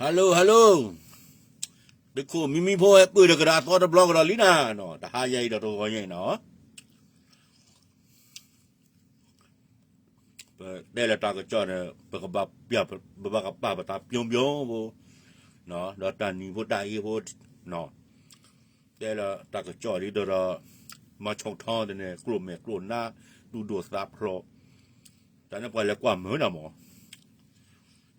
hello hello, သုးခိၣ်မံမံဖိဟဲပၢၢ်ဒီးကဒီးအသီတဘျီကဒီးလံနၤနီၤ, တဟါယဲအံၤဒီးတဂီၤညါအံၤနီၤ, ပတဲလၢတၢ်ကစီၣ်န့ၣ် ပကဘၣ်ပျၢ် ပဘၣ်ကပာ်ပသးပျီပျီဖိ, ဒီးတၢ်နံၤဖိတၢ်အ့ဖိ, တဲလၢတၢ်ကစီၣ်ဒ်သိးဒီး မၤဆီၣ်ထီတန့ၣ် ကျိၣ်မဲာ်ကျိၣ်နါ သူၣ်ဒိၣ်သးဖျိး, တၢ်န့ၣ်ပှၤလဲၤကွၢ်မုာ်နၤမး,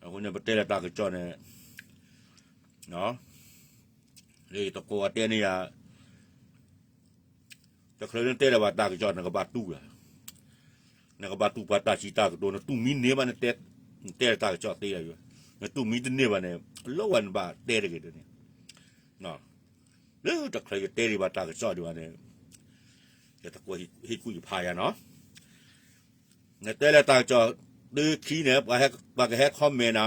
အဃိန့ၣ် ပတဲလၢတၢ်ကစီၣ်န့ၣ် လၢယသကိးအတဲန့ၣ်ယၤ, တချုးလၢနတဲလၢၤဘၣ်တၢ်ကစီၣ် နကဘၣ်တူၢ်လၢၤ, နကဘၣ်တူၢ်ပှၤတၢ်စံးတၢ်ကတိၤ, နတူၢ်မံန့ၢ်ဘၣ် နတဲလၢၤတၢ်ကစီၣ်သ့လၢၤ, နတူၢ်မံတန့ၢ်ဘၣ်န့ၣ် လၢဝဲနဘၣ်တဲတဂ့ၤဒ်န့ၣ်, လၢတချုးယတဲဒံးဘၣ်တၢ်ကစီၣ်ဒံးဘၣ်န့ၣ်, ယသကိးဟ့ၣ်ကူၣ်ယဖးယၤနီၤ, နတဲလၢၤတၢ်ကစီၣ် တုၤခံန့ၣ် ပှၤကဟဲ comment န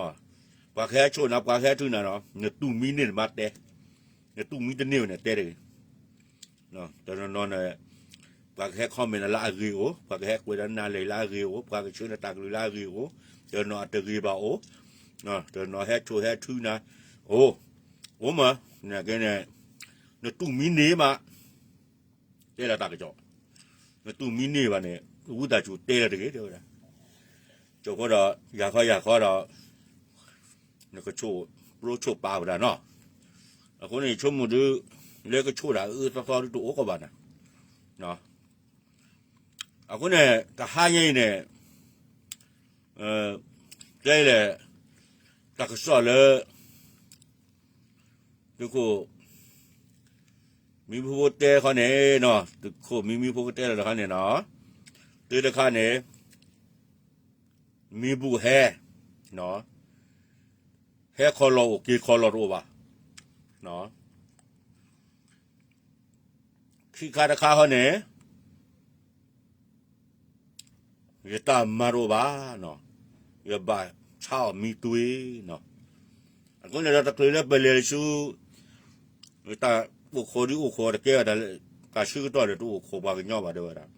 ၤ, ပှၤကဟဲဆိၣ်နၤ ပှၤကဟဲထုနၤနီၤ, နတူၢ်မံန့ၢ်နဘၣ်တဲ, နတူၢ်မံတန့ၢ်ဘၣ်န့ၣ်တဲတဂ့ၤ, တနီၤနီၤန့ၣ် ပှၤကဟဲ comment နၤလၢအဂ့ၤအိၣ်, ပှၤကဟဲကွဲးဒီးနၤလဲၣ်လၢအဂ့ၤအိၣ်, ပှၤကဆှၢနၤတၢ်ကလုၢ်လၢအဂ့ၤအိၣ်, တနီၤအတဂ့ၤဘၣ်အိၣ်, တနီၤဟဲဆိၣ်ဟဲထုနၤ, အိၣ်, အိၣ်မး, နကဲန့ၣ် နတူၢ်မံန့ၢ်မး တဲလၢၤတၢ်ကစီၣ်, နတူၢ်မံန့ၢ်ဘၣ်န့ၣ် ဝံသးစူၤတဲလၢၤတဂ့ၤ တဲဝဲဒၣ်, ကၠိဖိဒီး ယၤခီယၤခီဒီး နကဆိၣ်ပြိဆိၣ်ပာ်ဝဲဒၣ်နီၤ, အဃိန့ၣ် ယဆိကမိၣ်ဒုး လၢကဆိၣ်တၢ်အၢအၢသီသီဒုးတအိၣ်ကီးဘၣ်နၤ, အဃိန့ၣ် တဟါညါအံၤန့ၣ် တဲလဲၣ် တၢ်ကစီၣ်လၢ သုးခိၣ် မံမံဖိတဲခီန့ၣ်နီၤ, သုးခိၣ်မံမံဖိကတဲလၢၤတခါန့ၣ်နီၤ, တၢ်တခါန့ၣ် မံဘူၣ်ဟဲ, ဟဲခီလီၤအိၣ် က့ၤခီလီၤတအိၣ်ဘၣ်, ခံခါတခါခီန့ၣ် ယတၢ်မၤတအိၣ်ဘၣ်, ယဘၣ်ဆါအီၣ်မံသွံနီၤ, အဃိန့ၣ်ဒီးတချုးလၢပလဲၤတဆူ တၢ်အိၣ်ခိးဒ်အိၣ်ခိးတကဲဝဲဒၣ်, တၢ်ဆၢကတီၢ်န့ၣ် တအိၣ်ခိးပှၤကညီဘၣ်တဲဝဲဒၣ်,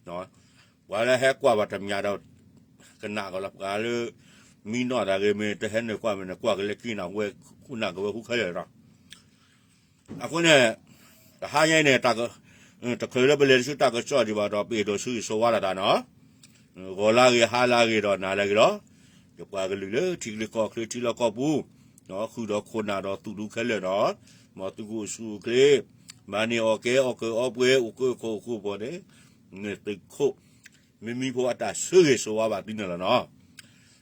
ပှၤလၢဟဲကွၢ်ဘၣ်တမံၤဒီး ကနၣ်ကီးလီၤ, ပှၤလၢ မံနီၣ်တၢ်ဂ့ၤမ့ၢ် တဟဲနုာ်ကွၢ်မ့ၢ်န့ၣ် ကွၢ်ကလဲၤက့ၤနၢ်ဝဲ ဃုနၢ်ကဝဲဃုခဲလၢာ်လီၤ. အဃိန့ၣ် တဟါညါအံၤန့ၣ် တချုးလၢပလဲၤတဆူတၢ်ကစီၣ်ဒံးဘၣ်ဒီး ပအဲၣ်ဒိးဆၢဂ့ၤဆၢဝါလီၤတၢ်နီၤ, ဂီၤလၢအဂ့ၤ ဟါလၢအဂ့ၤဒီးနၤလၢအဂ့ၤလီၤ. ယပှၤကလုာ်လၢထံချၢကီၢ်ချၢထံလီၢ်ကီၢ်ပူၤ, ဃုာ်ဒီးခိၣ်နၢ်ဒီးသူၣ်ဒူခဲလၢာ်နီၤ, မ်သုကအိၣ်ဆူၣ်အိၣ်ချ့, မၤန့ၢ်အီၣ်ကဲအီၣ်ကၢအီပှဲၤ အိၣ်ကၢခိၣ်အိၣ်ခိၣ်ပှီၤန့ၣ်, မ့ၢ်သုးခိၣ် မံမံဖိအတၢ်ဆၢဂ့ၤဆၢဝါဘၣ်သုန့ၣ်လီၤနီၤ.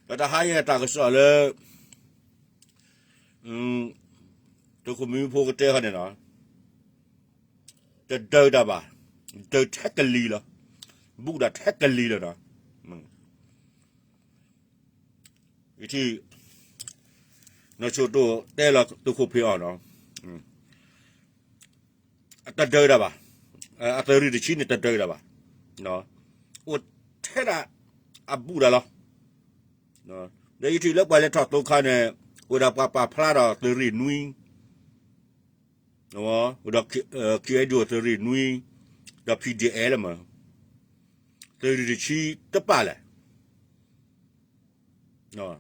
ဒီးတဟါညါတၢ်ကစီၣ်လၢ သုးခိၣ်မံမံဖိကတဲခီန့ၣ်နီၤ, တဒၢးတၢ်ဘၣ်, ဒၢးထဲကလံၤလီၤ, ဘူၣ်တၢ်ထဲကလံၤလီၤနီၤ. ယထံၣ် နီၢ်ဆိၣ်တိၣ်တဲလီၤသုးခိၣ်ဖံးအီၣ်နီၤ, အတဒၢးတၢ်ဘၣ်, အသုးရ့ၣ်တဆံန့ၣ်တဒၢးတၢ်ဘၣ်, အိၣ်ထဲဒၣ်အဘူၣ်တၢ်လီၤ. ဒီးယထံၣ်လၢပှၤလဲၤထီၣ်သိခါန့ၣ် အိၣ်ဒၣ်ပှၤပာ်ဖျါဒီးသုးရ့ၣ်နွံ, ဒီး ခံအဲဒိၣ် သုးရ့ၣ်နွံ, ဒီး ဖံၣ်ဒ့ၣ်အဲၣ် လၢမး, သုးရ့ၣ်တဆံတပာ်လဲၣ်.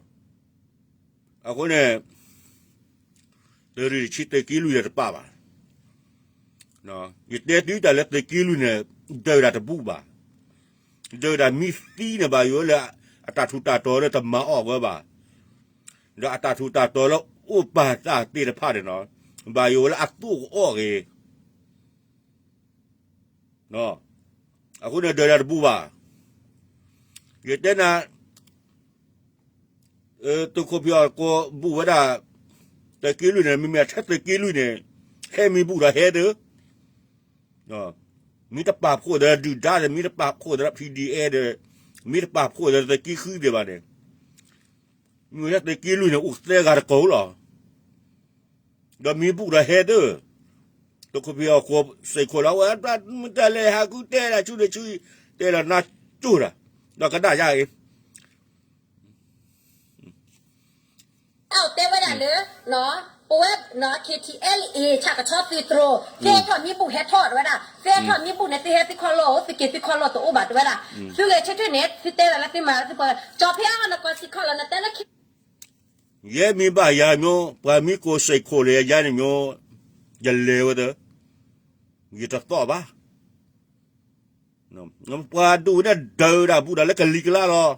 အဃိန့ၣ် သုးရ့ၣ်တဆံသုးက့လွံၢ်ဒီးတပာ်ဘၣ်. ယတဲတုၤတၢ်လၢသုးက့လွံၢ်န့ၣ် ဒၢးဒၣ်တဘူၣ်ဘၣ်. ဒၢးဒၣ်မံသံန့ၣ် ဘၣ်ယိၣ်လၢအတၢ်ထူးတၢ်တီၤလၢတမၤအီၣ်ဝဲဘၣ်. ဒီးအတၢ်ထူးတၢ်တီၤလၢအိၣ်ပာ်တၢ်သ့ၣ်တဖၣ်န့ၣ်နီၤ, ဘၣ်ယိၣ်လၢအသူၣ်ကအီၣ်ဂ့ၤ အဃိန့ၣ်ဒၢးဒၣ်တဘူၣ်ဘၣ်. ယတဲနၤ သုးခိၣ်ဖံးအီၣ်ကိးဘူၣ်ဝဲဒၣ် သုးက့လွံၢ်န့ၣ် မ့မ့ၢ်အထဲသုးက့လွံၢ်န့ၣ် ဟဲမံဘူၣ်ဒီးဟဲသၢ, မ့ၢ်တပာ်ဖှိၣ်ဒီးဒုၣ်ဒါဒီး မ့ၢ်တပာ်ဖှိၣ်ဒီး ဖံၣ်ဒ့ၣ်အဲၣ်ဒီး မ့ၢ်တပာ်ဖှိၣ်ဒီးသုးက့ဃုသ့ၣ်ဘၣ်န့ၣ်, မ့ၢ်ထဲသုးက့လွံၢ်န့ၣ် အိၣ်သၢဂၤတကိးလီၤ. ဒီးမံဘူၣ်ဒီးဟဲသၢ, သုးခိၣ်ဖံးအီၣ်ကိးစ့ၢ်ခိၣ်လီၤ ဝဲဒၣ်မ့ၢ်တၢ်လဲၤဟးဃုတဲဒၣ်ဆူန့ၣ်ဆူ, တဲလီၤနၤကၠိတၢ်, ဒီးကနၣ်ယါအံၤ တဲဝဲဒၣ်လၢ ပဝဲ KTLA ဆၣ်ကဆီသုးတြိၤ သ့ၣ်ထီၣ်မံဘူၣ်ဟဲထီၣ်တဝဲဒၣ်, သ့ၣ်ထီၣ်မံဘူၣ်န့ၣ် သုဟဲသုခီၣ်လီၢ်အိၣ် သုက့ၤသုခီၣ်လီၢ်တအိၣ်ဘၣ်တဝဲဒၣ်, သုဂဲၤဆၢထၢၣ်န့ၣ် သုတဲဒၣ်လၢသုမၤလၢသုပှၤ ကၠီၤဖဲအီၤနကွၢ်စံးခီၣ်လီၤ နတဲလၢ ယဲမ့ၢ်ဘၣ်ယၤမ့ၢ် ပှၤမံကိးစဲးခိၣ်လၢယၤန့ၣ်မ့ၢ် ယလဲၤဝဲသၢ ယတသီၣ်ဘၣ်. ပှၤဒူၣ်န့ၣ်ဒုးတၢ်ဘူးတၢ်လၢကလံၤကျါလီၤ.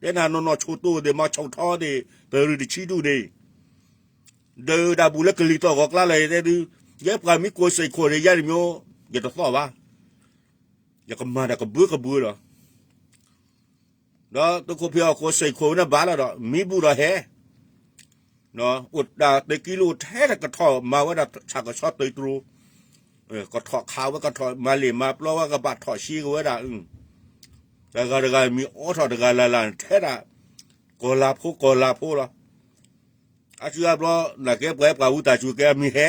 တဲနၤနီၢ်နီၢ်ဆိတိၢ်သ့ၣ် မၤဆိထီသ့ၣ် တရူးတဆံဒူၣ်န့ၣ် ဒုးတၢ်ဘူးလၢကလံၤသီၣ်ဂီၤကျါလီၤ ယတဲသု, ယဲပှၤမံကိးစဲးခိၣ်န့ၣ်ယၤန့ၣ်မ့ၢ် ယတသီၣ်ဘၣ်. ယကမၤတၢ်ကဘှၢကဘှၢလီၤ. ဒီးသုးခိၣ်ဖံးအီၣ်ကိးစဲးခိၣ်န့ၣ်ဘၣ်လီၤဒီး မံဘူးဒီးဟဲ အိၣ်တၢ်သုးကံလိထဲတကထီၣ်မၤဝဲဒၣ်ဆၣ်ကဆီသုးတြိၤ, ကထီၣ်ခးဝဲ ကထီၣ်မၤလ့ၣ်မၤပျီဝဲ ကဘၣ်ထီၣ်ရှံကဝဲဒၣ်, တဂၤတဂၤမံၤအိးထီၣ်တဂၤလၢ်လၢ်ထဲဒၣ် ကီၢ်လၤဖိကီၢ်လၤဖိလီၤ. အစုအဘျီ နကဲပှၤပှၤဝံသးစူၤကဲမံၤဟဲ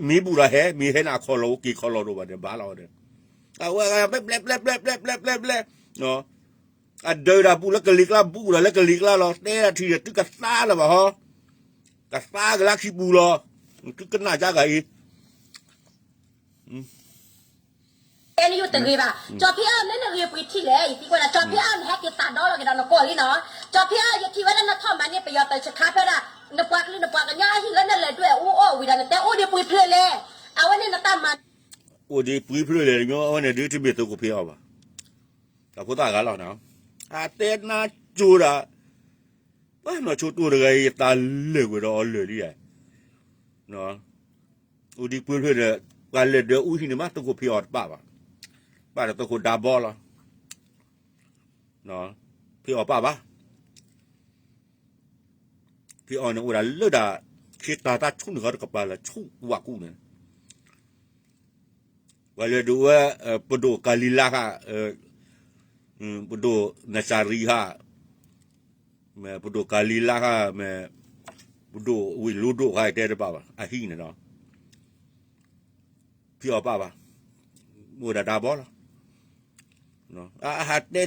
မံဘူးဒီးဟဲ မံၤဟဲန့ၣ်အခီၣ်လီၢ်အိၣ်က့ၤခီၣ်လီၢ်ဒိၣ်ဘၣ်န့ၣ်ဘၣ်လီၤဝဲဒီး အဝဲပျဲပျဲပျဲပျဲပျဲပျဲပျဲ အဒုးတၢ်ဘူးလၢကလံၤကျါဘူးဒီးလၢကလံၤကျါလီၤ တဲဒၣ်ထံၣ်ဒီးသုကသါလၢၤဘၣ်ဟီ, ကသါကလၢခံပူၤလီၤ, သုကနၣ်ကါဂၤအံၤ တဲနယိတဂ့ၤဘၣ်, ကၠီၤဖံးအီၣ်မ့ၢ်နဂ့ၤပှ့ၤထံၣ်လဲၣ် ယသံကွၢ်နၤ, ကၠီၤဖံးအီၣ်နဟဲက့ၤသးဒီလီၤက့ၤဒီးနကိာ်လံနီၤ, ကၠီၤဖံးအီၣ် ယထံၣ်ဝဲလၢနထီၣ်မၤန့ၢ်ပယီၤတၢ်ဆခါဖဲဒၣ် နပှၤကလုာ်နပှၤကညီအဟံၣ်လၢနလဲၤဒွဲၣ်အူအီၣ်ဝံၤဒီး နတဲအိၣ်ဒံးပှ့ၤဖျၢၣ်လဲၣ်, အဝဲန့ၣ်နတၢ်မၤ အိၣ်ဒံးပှ့ၤဖျၢၣ်လဲၣ် အဝဲန့ၣ်ဒုးတမ့ၢ်သုးခိၣ်ဖံးအီၣ်ဘၣ်, တၢ်ဖိသၣ်ဂၤလီၤနီၤ, အတဲနါကၠိဒၣ် ပှၤနီၢ်ဆိတိၢ်တဂၤအံၤ ယသးလၢာ်ကွံာ်ဒီးအီၤလၢာ်လံယါ, အိၣ်ဒံးပှ့ၤဖျၢၣ်ဒီး ပှၤလဲၤဒွဲၣ်အူဟံၣ်န့ၣ်မး သုးခိၣ်ဖံးအီၣ်တပၣ်ဘၣ်, ပၣ်ဒီးသုးခိၣ်ဒါဘီလီၤ, ဖံးအီၣ်ပၣ်ဘၣ်, ဖံးအီၣ်န့ၣ်အိၣ်ဒၣ်လၢဒၣ် ခ့တၢ်တၢ်ဆူၣ်န့ၣ်ဃီတကပၤလၢ ဆူၣ်ဝးကူၣ်န့ၣ် ပှၤလဲၤဒုးဝဲ ပဒိၣ်ကၤလံၤလါခါ, ပဒိၣ်နစၤရံခါ, မ့ၢ်ပဒိၣ်ကၤလံၤလါခါ, မ့ၢ်ပဒိၣ်ဝ့ၢ်လိဒိၣ်ခါ တဲတဘၣ်ဘၣ် အဟံၣ်န့ၣ်ဒီး ဖံးအီၣ်ပၣ်ဘၣ်, အိၣ်ဒၣ်ဒါဘီလီၤ, အဟးတဲဒီးတၢ်ထံၣ်န့ၣ်ဒီး တဲလၢဖံးအီၣ်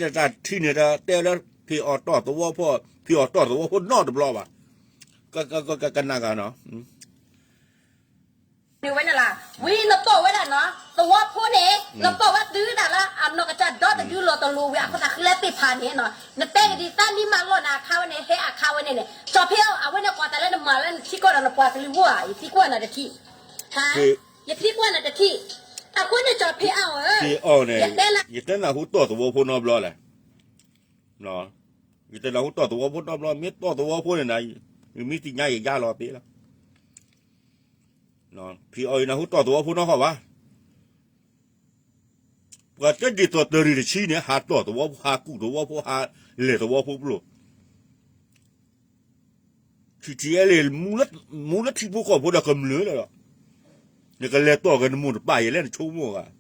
တီၢ်သဝီဖိ, ဖံးအီၣ်တီၢ်သဝီဖိနီတဘျီဘၣ်, ကနၣ်ဂၤနီၤ န့ၣ်ဝဲန့ၣ်လီၤ, ဝံၤနပိာ်ဝဲဒၣ်နီၤ, သဝီဖိန့ၣ် နပိာ်ဝဲတုၤဒၣ်လၢအနီၢ်ကစၢ်ဒီတဒုလီၤတလိၤဝံၤ အခိၣ်သးဃံလၢသ့ၣ်ဖးန့ၣ်နီၤ, နတဲကဒ်သးမံမၤလီၢ်နၤအခါဝဲန့ၣ် ဟဲအခါဝဲန့ၣ်န့ၣ် ကၠီၤဖံးအီၣ် အဝဲန့ၣ်ကွၢ်တၢ်လၢနမၤလၢနထံကီၢ်ဒီးနပှၤကလုာ်ဝဲဧါ, ယသံကွၢ်နၤတထံၣ်, ယသံကွၢ်နၤတထံၣ်, အဃိန့ၣ်ကၠီၤဖံးအီၣ်ဧၢ, ဖံးအီၣ်န့ၣ် ယတဲနၢ်ဟူတီၢ်သဝီဖိနီတဘျီလဲၣ် ယတနၢ်ဟူတီၢ်သဝီဖိနီတဘျီ, မ့ၢ်တီၢ်သဝီဖိန့ၣ်နၤ, ယမ့ၢ်သ့ၣ်ညါယယါလီၤသ့လီၤ. ဖံးအီၣ်အံၤနၢ်ဟူတီၢ်သဝီဖိနီတခီဘၣ်. ပှၤတဒ်သိးတရူးတဆံန့ၣ် ဟးတီၢ်သဝီဖိ, ဟးကူၣ်သဝီဖိ, ဟးလဲၤသဝီဖိပျိၢ်. ခံထံၣ်အဲလ့ၣ် မူလၢထံဖိကီၢ်ဖိဒီးကမျၢၢ်လီၤဒီး, နကလဲၤတီၢ်က့ၤနမိၢ်နပၢ်ယဲလဲၣ် နဆိကမိၣ်ဂ့ၤ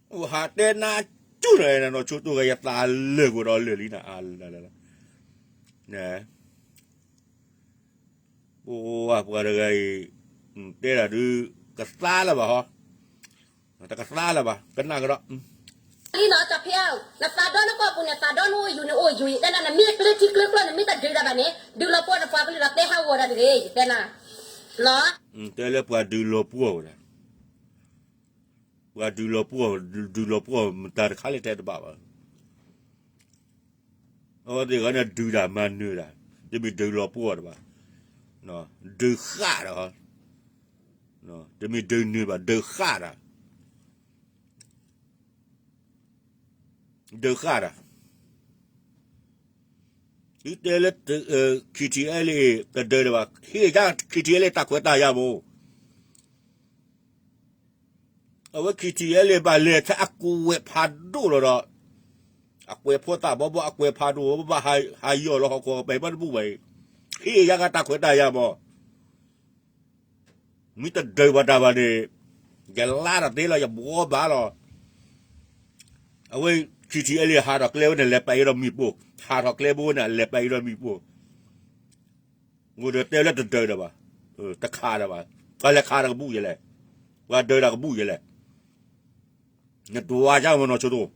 အိၣ်ဟးတဲနါကၠူၣ်လီၤ, နီၢ်ဆိတိၢ်ဂၤ ယသးလၢာ်ကွံာ်ဒီးလၢာ်လံနၤ, ပှၤတဂၤအံၤ တဲဒၣ်ဒုး ကသါလၢၤဘၣ်ဟီ, တကသါလၢၤဘၣ် ကနၣ်ကဒီး လံနီၤ ကၠီၤဖံးဧၢ, နသးဒီနကီၢ်ပူၤန့ၣ် သးဒီနအိၣ်ယိၤန့ၣ်အိၣ်ယိၤ, ယတဲနၤ နမ့ၢ်ကျၢထံကျၢကီၢ် နမ့ၢ်တဒုးတၢ်ဘၣ်န့ၣ် ဒုးလီၤပှီၢ်နပှၤကလုာ်ဒီးတဲဟးဂီၤတၢ်တဂ့ၤ ယတဲနၤ, တဲလၢပှၤဒုးလီၤပှီၢ်ဝဲဒၣ် ပှၤဒုးလီၤပှီၢ်, ဒုးလီၤပှီၢ် မတၤတခါလၢတဲတဘၣ်ဘၣ်. အဝဲသ့ၣ်ဂၤန့ၣ် ဒုးတၢ်မၤနၢၤတၢ်, တမ့ၢ်ဒုးလီၤပှီၢ်တဘၣ်, ဒုးဃၣ်တၢ်, တမ့ၢ်ဒုးနၢၤဘၣ်, ဒုးဃၣ်တၢ်, ဒုးဃၣ်တၢ်. သုတဲလၢ ခံထံၣ်အဲလ့ၣ် တဒုးတဘၣ်, ဟ့ၣ်ယါ ခံထံၣ်အဲလ့ၣ် တၢ်ခွဲးတၢ်ယာ်မး အဝဲ ခံထံၣ်အဲလ့ၣ် ဘၣ်လဲၤထဲအကွဲးဖးဒိၣ်လီၤဒီး, အကွဲးဖိသၣ်ဘီဘီ အကွဲးဖးဒိၣ် ဘၣ်ဟးယီၢ်လီၤဟီၣ်ခိၣ်ပဲာ်ဘၣ်တဘူၣ်ဘၣ်အံၤ, ဟ့ၣ်ယါကတၢ်ခွဲးတၢ်ယာ်မး, မ့ၢ်တဒုးဘၣ်တၢ်ဘၣ်န့ၣ်, ယလါတၢ်သ့လီၤ ယဘှီဘၣ်လီၤ. အဝဲ ခံထံၣ်အဲလ့ၣ် ဟးထီၣ်ကျဲဝဲန့ၣ် လဲၤပာ်အံၤဒီးမ့ၣ်ပိၢ်, ဟးထီၣ်ကျဲဘိန့ၣ် လဲၤပာ်အံၤဒီးမ့ၣ်ပိၢ် အိၣ်ဒီးတဲလၢတဒုးတဘၣ်, တခးတဘၣ်, ပှၤလဲၤခးတၢ်ကဘူၣ်ယဲလဲၣ်, ပှၤဒုးတၢ်ကဘူၣ်ယဲလဲၣ်, နတွၤကၢ်မနီၤဆိတိၢ်,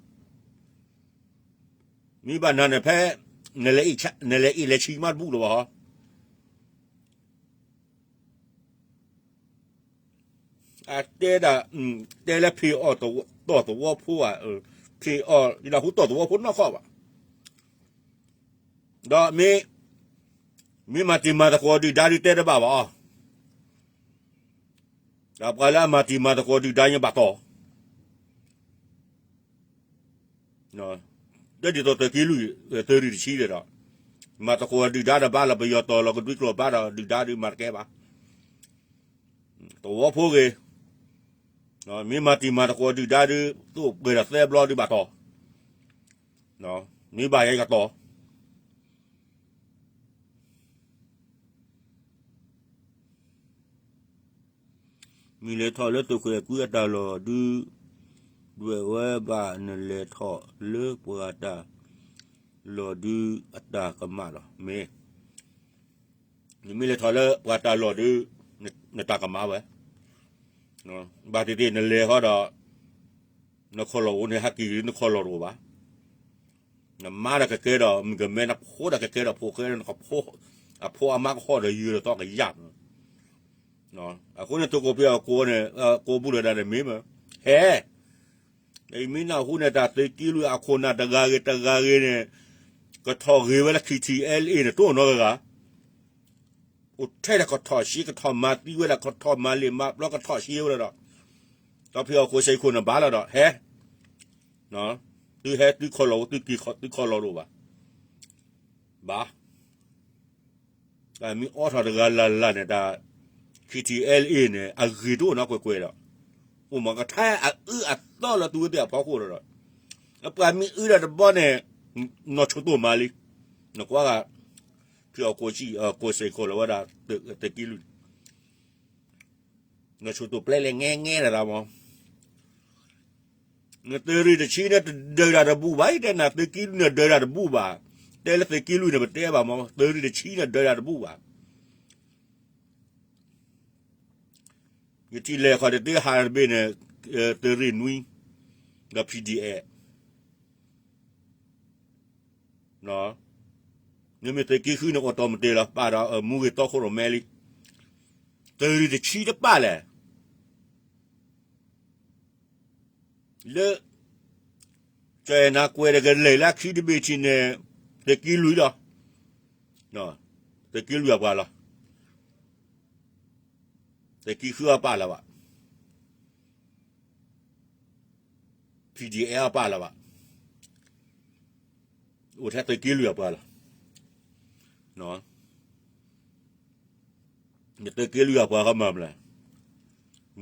မ့ၢ်ဘၣ်နၤန့ၣ်ဖဲ, နလဲၤအ့ၣ်လဲၤဆံးမးတဘူၣ်လၢၤဘၣ်ဟီ, အတဲဒၣ်, တဲလၢဖံးအီၣ်တီၢ်သဝီဖိဧါ, ဖံးအီၣ် ယနၢ်ဟူတီၢ်သဝီဖိနီၢ်ကီၢ်ဘၣ်. ဒီးမ့ၢ်, မ့ၢ်မၤတံၤမၤသကိးဒုၣ်ဒါဒုးတဲတဘၣ်ဘၣ်အီၤ, ဒီးပှၤလၢအမၤတံၤမၤသကိးဒုၣ်ဒါညါဘၣ်တီၢ်, တဒ်သိးသုးက့လွံၢ်, သုးရ့ၣ်တဆံဒီး, မၤသကိးဒုၣ်ဒါဒီးဘၣ်လီၤ ပယီၤတီၢ်လီၤကဒွံကျိာ်ဘၣ်ဒီးဒုၣ်ဒါဒုးမၤတကဲဘၣ်. သဝီဖိဂ့ၤ, မ့ၢ်မၤတံၤမၤသကိးဒုၣ်ဒါဒုး သိၣ်ပှဲၤဒီးသၢဘျီဒုးဘၣ်တီၢ်, မ့ၢ်ဘၣ်ယဲကတီၢ် မ့ၢ်လဲၤထီၣ်လၢသုးခိၣ်အဲၤကွံအတၢ်လီၢ်ဒုး, ဒွဲၣ်ဝဲဘၣ်နလဲၤထီၣ်လၢပှၤတၢ်လီၢ်ဒုးအတၢ်ကမၣ်လီၤ. မ့ၢ်, နမ့ၢ်လဲၤထီၣ်လၢပှၤတၢ်လီၢ်ဒုး, နတၢ်ကမၣ်ဝဲ, ဘၣ်သ့ၣ်သ့ၣ်နလဲၤဃီဒီး, နခီၣ်လီၢ်အိၣ်န့ၣ် ဟဲက့ၤနခီၣ်လီၢ်တအိၣ်ဘၣ်. နမါဒီးကကဲဒီး မုၣ်ကမဲ နဖိဒီးကကဲဒီးဖိဃဲဒီး နကဖိ, အဖိအမါကဟီၣ်ဒီးယုာ်ဒီးသီကယၢ်မး. အဃိန့ၣ် သုးခိၣ်ဖံးအီၣ်ကိးန့ၣ်, ကိးဘူးလၢဒၣ်န့ၣ်မ့ၢ်မး, ဟဲ, မ့ၢ်နၢ်ဟူန့ၣ် တၢ်သုးက့လွံၢ်အခိၣ်နၢ်တဂၤဂ့ၤတဂၤဂ့ၤန့ၣ်, ကထီၣ်ဂ့ၤဝဲလၢ ခံထံၣ်အဲလ်အ့န့ၣ် တအိၣ်နီတဂၤဂၤ အိၣ်ထဲဒီးကထီၣ်ဆှံ ကထီၣ်မၤသံဝဲဒၣ် ကထီၣ်မၤလ့ၣ်မၤပျီ ကထီၣ်ဆှံဝဲလီၤဒီး, ဒီးဖံးအီၣ်ကိးစဲးခိၣ်န့ၣ်ဘၣ်လီၤဒီး ဟဲ, သုဟဲသုခီၣ်လီၢ်အိၣ် သုက့ၤသုခီၣ်လီၢ်တအိၣ်ဘၣ်. ဘၣ်, မ့ၢ်အိးထီၣ်တဂၤလၢ်လၢ်န့ၣ် တၢ် ခံထံၣ်အဲလ်အ့န့ၣ် အဂ့ၢ်တအိၣ်နီကွဲးကွဲးဒီး, အိၣ်မးကထါအအုအသီလၢသုဝဲသ့ၣ်အဖီခိၣ်ဒီး, ပှၤမ့ၢ်အုဒီးတဘီန့ၣ်, နီၢ်ဆိတိၢ်မၤလံ, နကွၢ်ဂၤ, ဖံးအီၣ်ကိးစဲးခိၣ်လီၤဝဲဒၣ်, သုးက့လွံၢ် နီၢ်ဆိတိၢ်ပျဲလဲၤငဲငဲဒၣ်မး, နသုးရ့ၣ်တဆံန့ၣ် တဒၢးတၢ်တဘူၣ်ဘၣ်, ယတဲနၤ သုးက့လွံၢ်န့ၣ် ဒၢးတၢ်တဘူၣ်ဘၣ်, တဲလၢသုးက့လွံၢ်န့ၣ် ပတဲဘၣ်မး သုးရ့ၣ်တဆံန့ၣ် ဒၢးတၢ်တဘူၣ်ဘၣ်. ယထံၣ်လဲၤခီၣ်တသ့ဟးတဘ့ၣ်န့ၣ်, သုးရ့ၣ်နွံ, ဒီး PDF မ့မ့ၢ်သုးက့ဃုန့ၣ် အိၣ်တီၢ်မတ့ၢ်လီၤ ပာ်ဒီးမူဂ့ၤတီခိၣ်ရိၣ်မဲလံ, သုးရ့ၣ်တဆံတပာ်လဲၣ်, လၢ, ကနၤကွဲးဒီးကလဲၤလၢခံတဘ့ၣ်ထံၣ်န့ၣ်, သုးက့လွံၢ်လီၤ, သုးက့လွံၢ်အပှၤလီၤ, သုးက့ဃုအပာ်လၢၤဘၣ် PDF အပာ်လၢၤဘၣ်, အိၣ်ထဲသုးက့လွံၢ်အပှၤလီၤ. နသုးက့လွံၢ်အပှၤကမၤမလဲၣ်,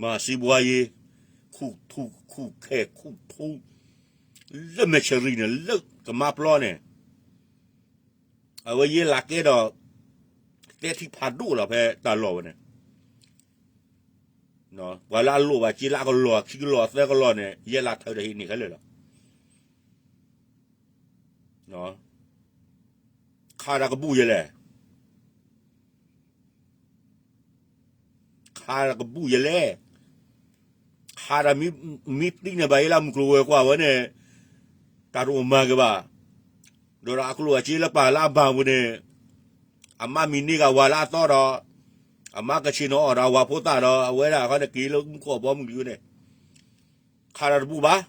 မၤစံးဘှါယ့, ခူၣ်ထူခူၣ်ခဲခူၣ်ထူ, လၢမဲာ်ဆရံန့ၣ် လၢကမါပျီန့ၣ် အဝဲယဲလးကဲဒီး, တဲထံဖးဒိၣ်လီၤဖဲတၢ်လီၢ်ဝဲန့ၣ်, ပှၤလၢအလိၣ်ဘၣ်စ့လၢအကလီၢ်အခံကလီၢ်အသၢကလီၢ်န့ၣ် ယဲလးထၢဒီးဟံးန့ၢ်ခဲလၢာ်လီၤ. ခးတၢ်ကဘူၣ်ယဲလဲၣ်, ခးတၢ်ကဘူၣ်ယဲလဲၣ်, ခးတၢ်မ့ၢ်သံန့ၣ်ဘၣ်ယဲလၢမုၢ်ကျိၤဝဲၤကွာ်ဝဲန့ၣ်, တၢ်တအိၣ်မၤက့ၤဘၣ်, ဒီးဒီးအကျိၣ်အစ့လၢပာ်လၢအဘၣ်ပူၤန့ၣ်, အမါမံၤန့ၢ်ဂၤဝၤလၢအသီဒီး, အမါကဆ့ၣ်နီၤအီၣ်ဒီးအဝၤဖိသၣ်ဒီး အဝဲဒၣ်ဃီန့ၣ်က့ၤလၢမူခိၣ်အဘီမုၢ်လံဝဲန့ၣ်, ခးတၢ်တဘူၣ်ဘၣ်.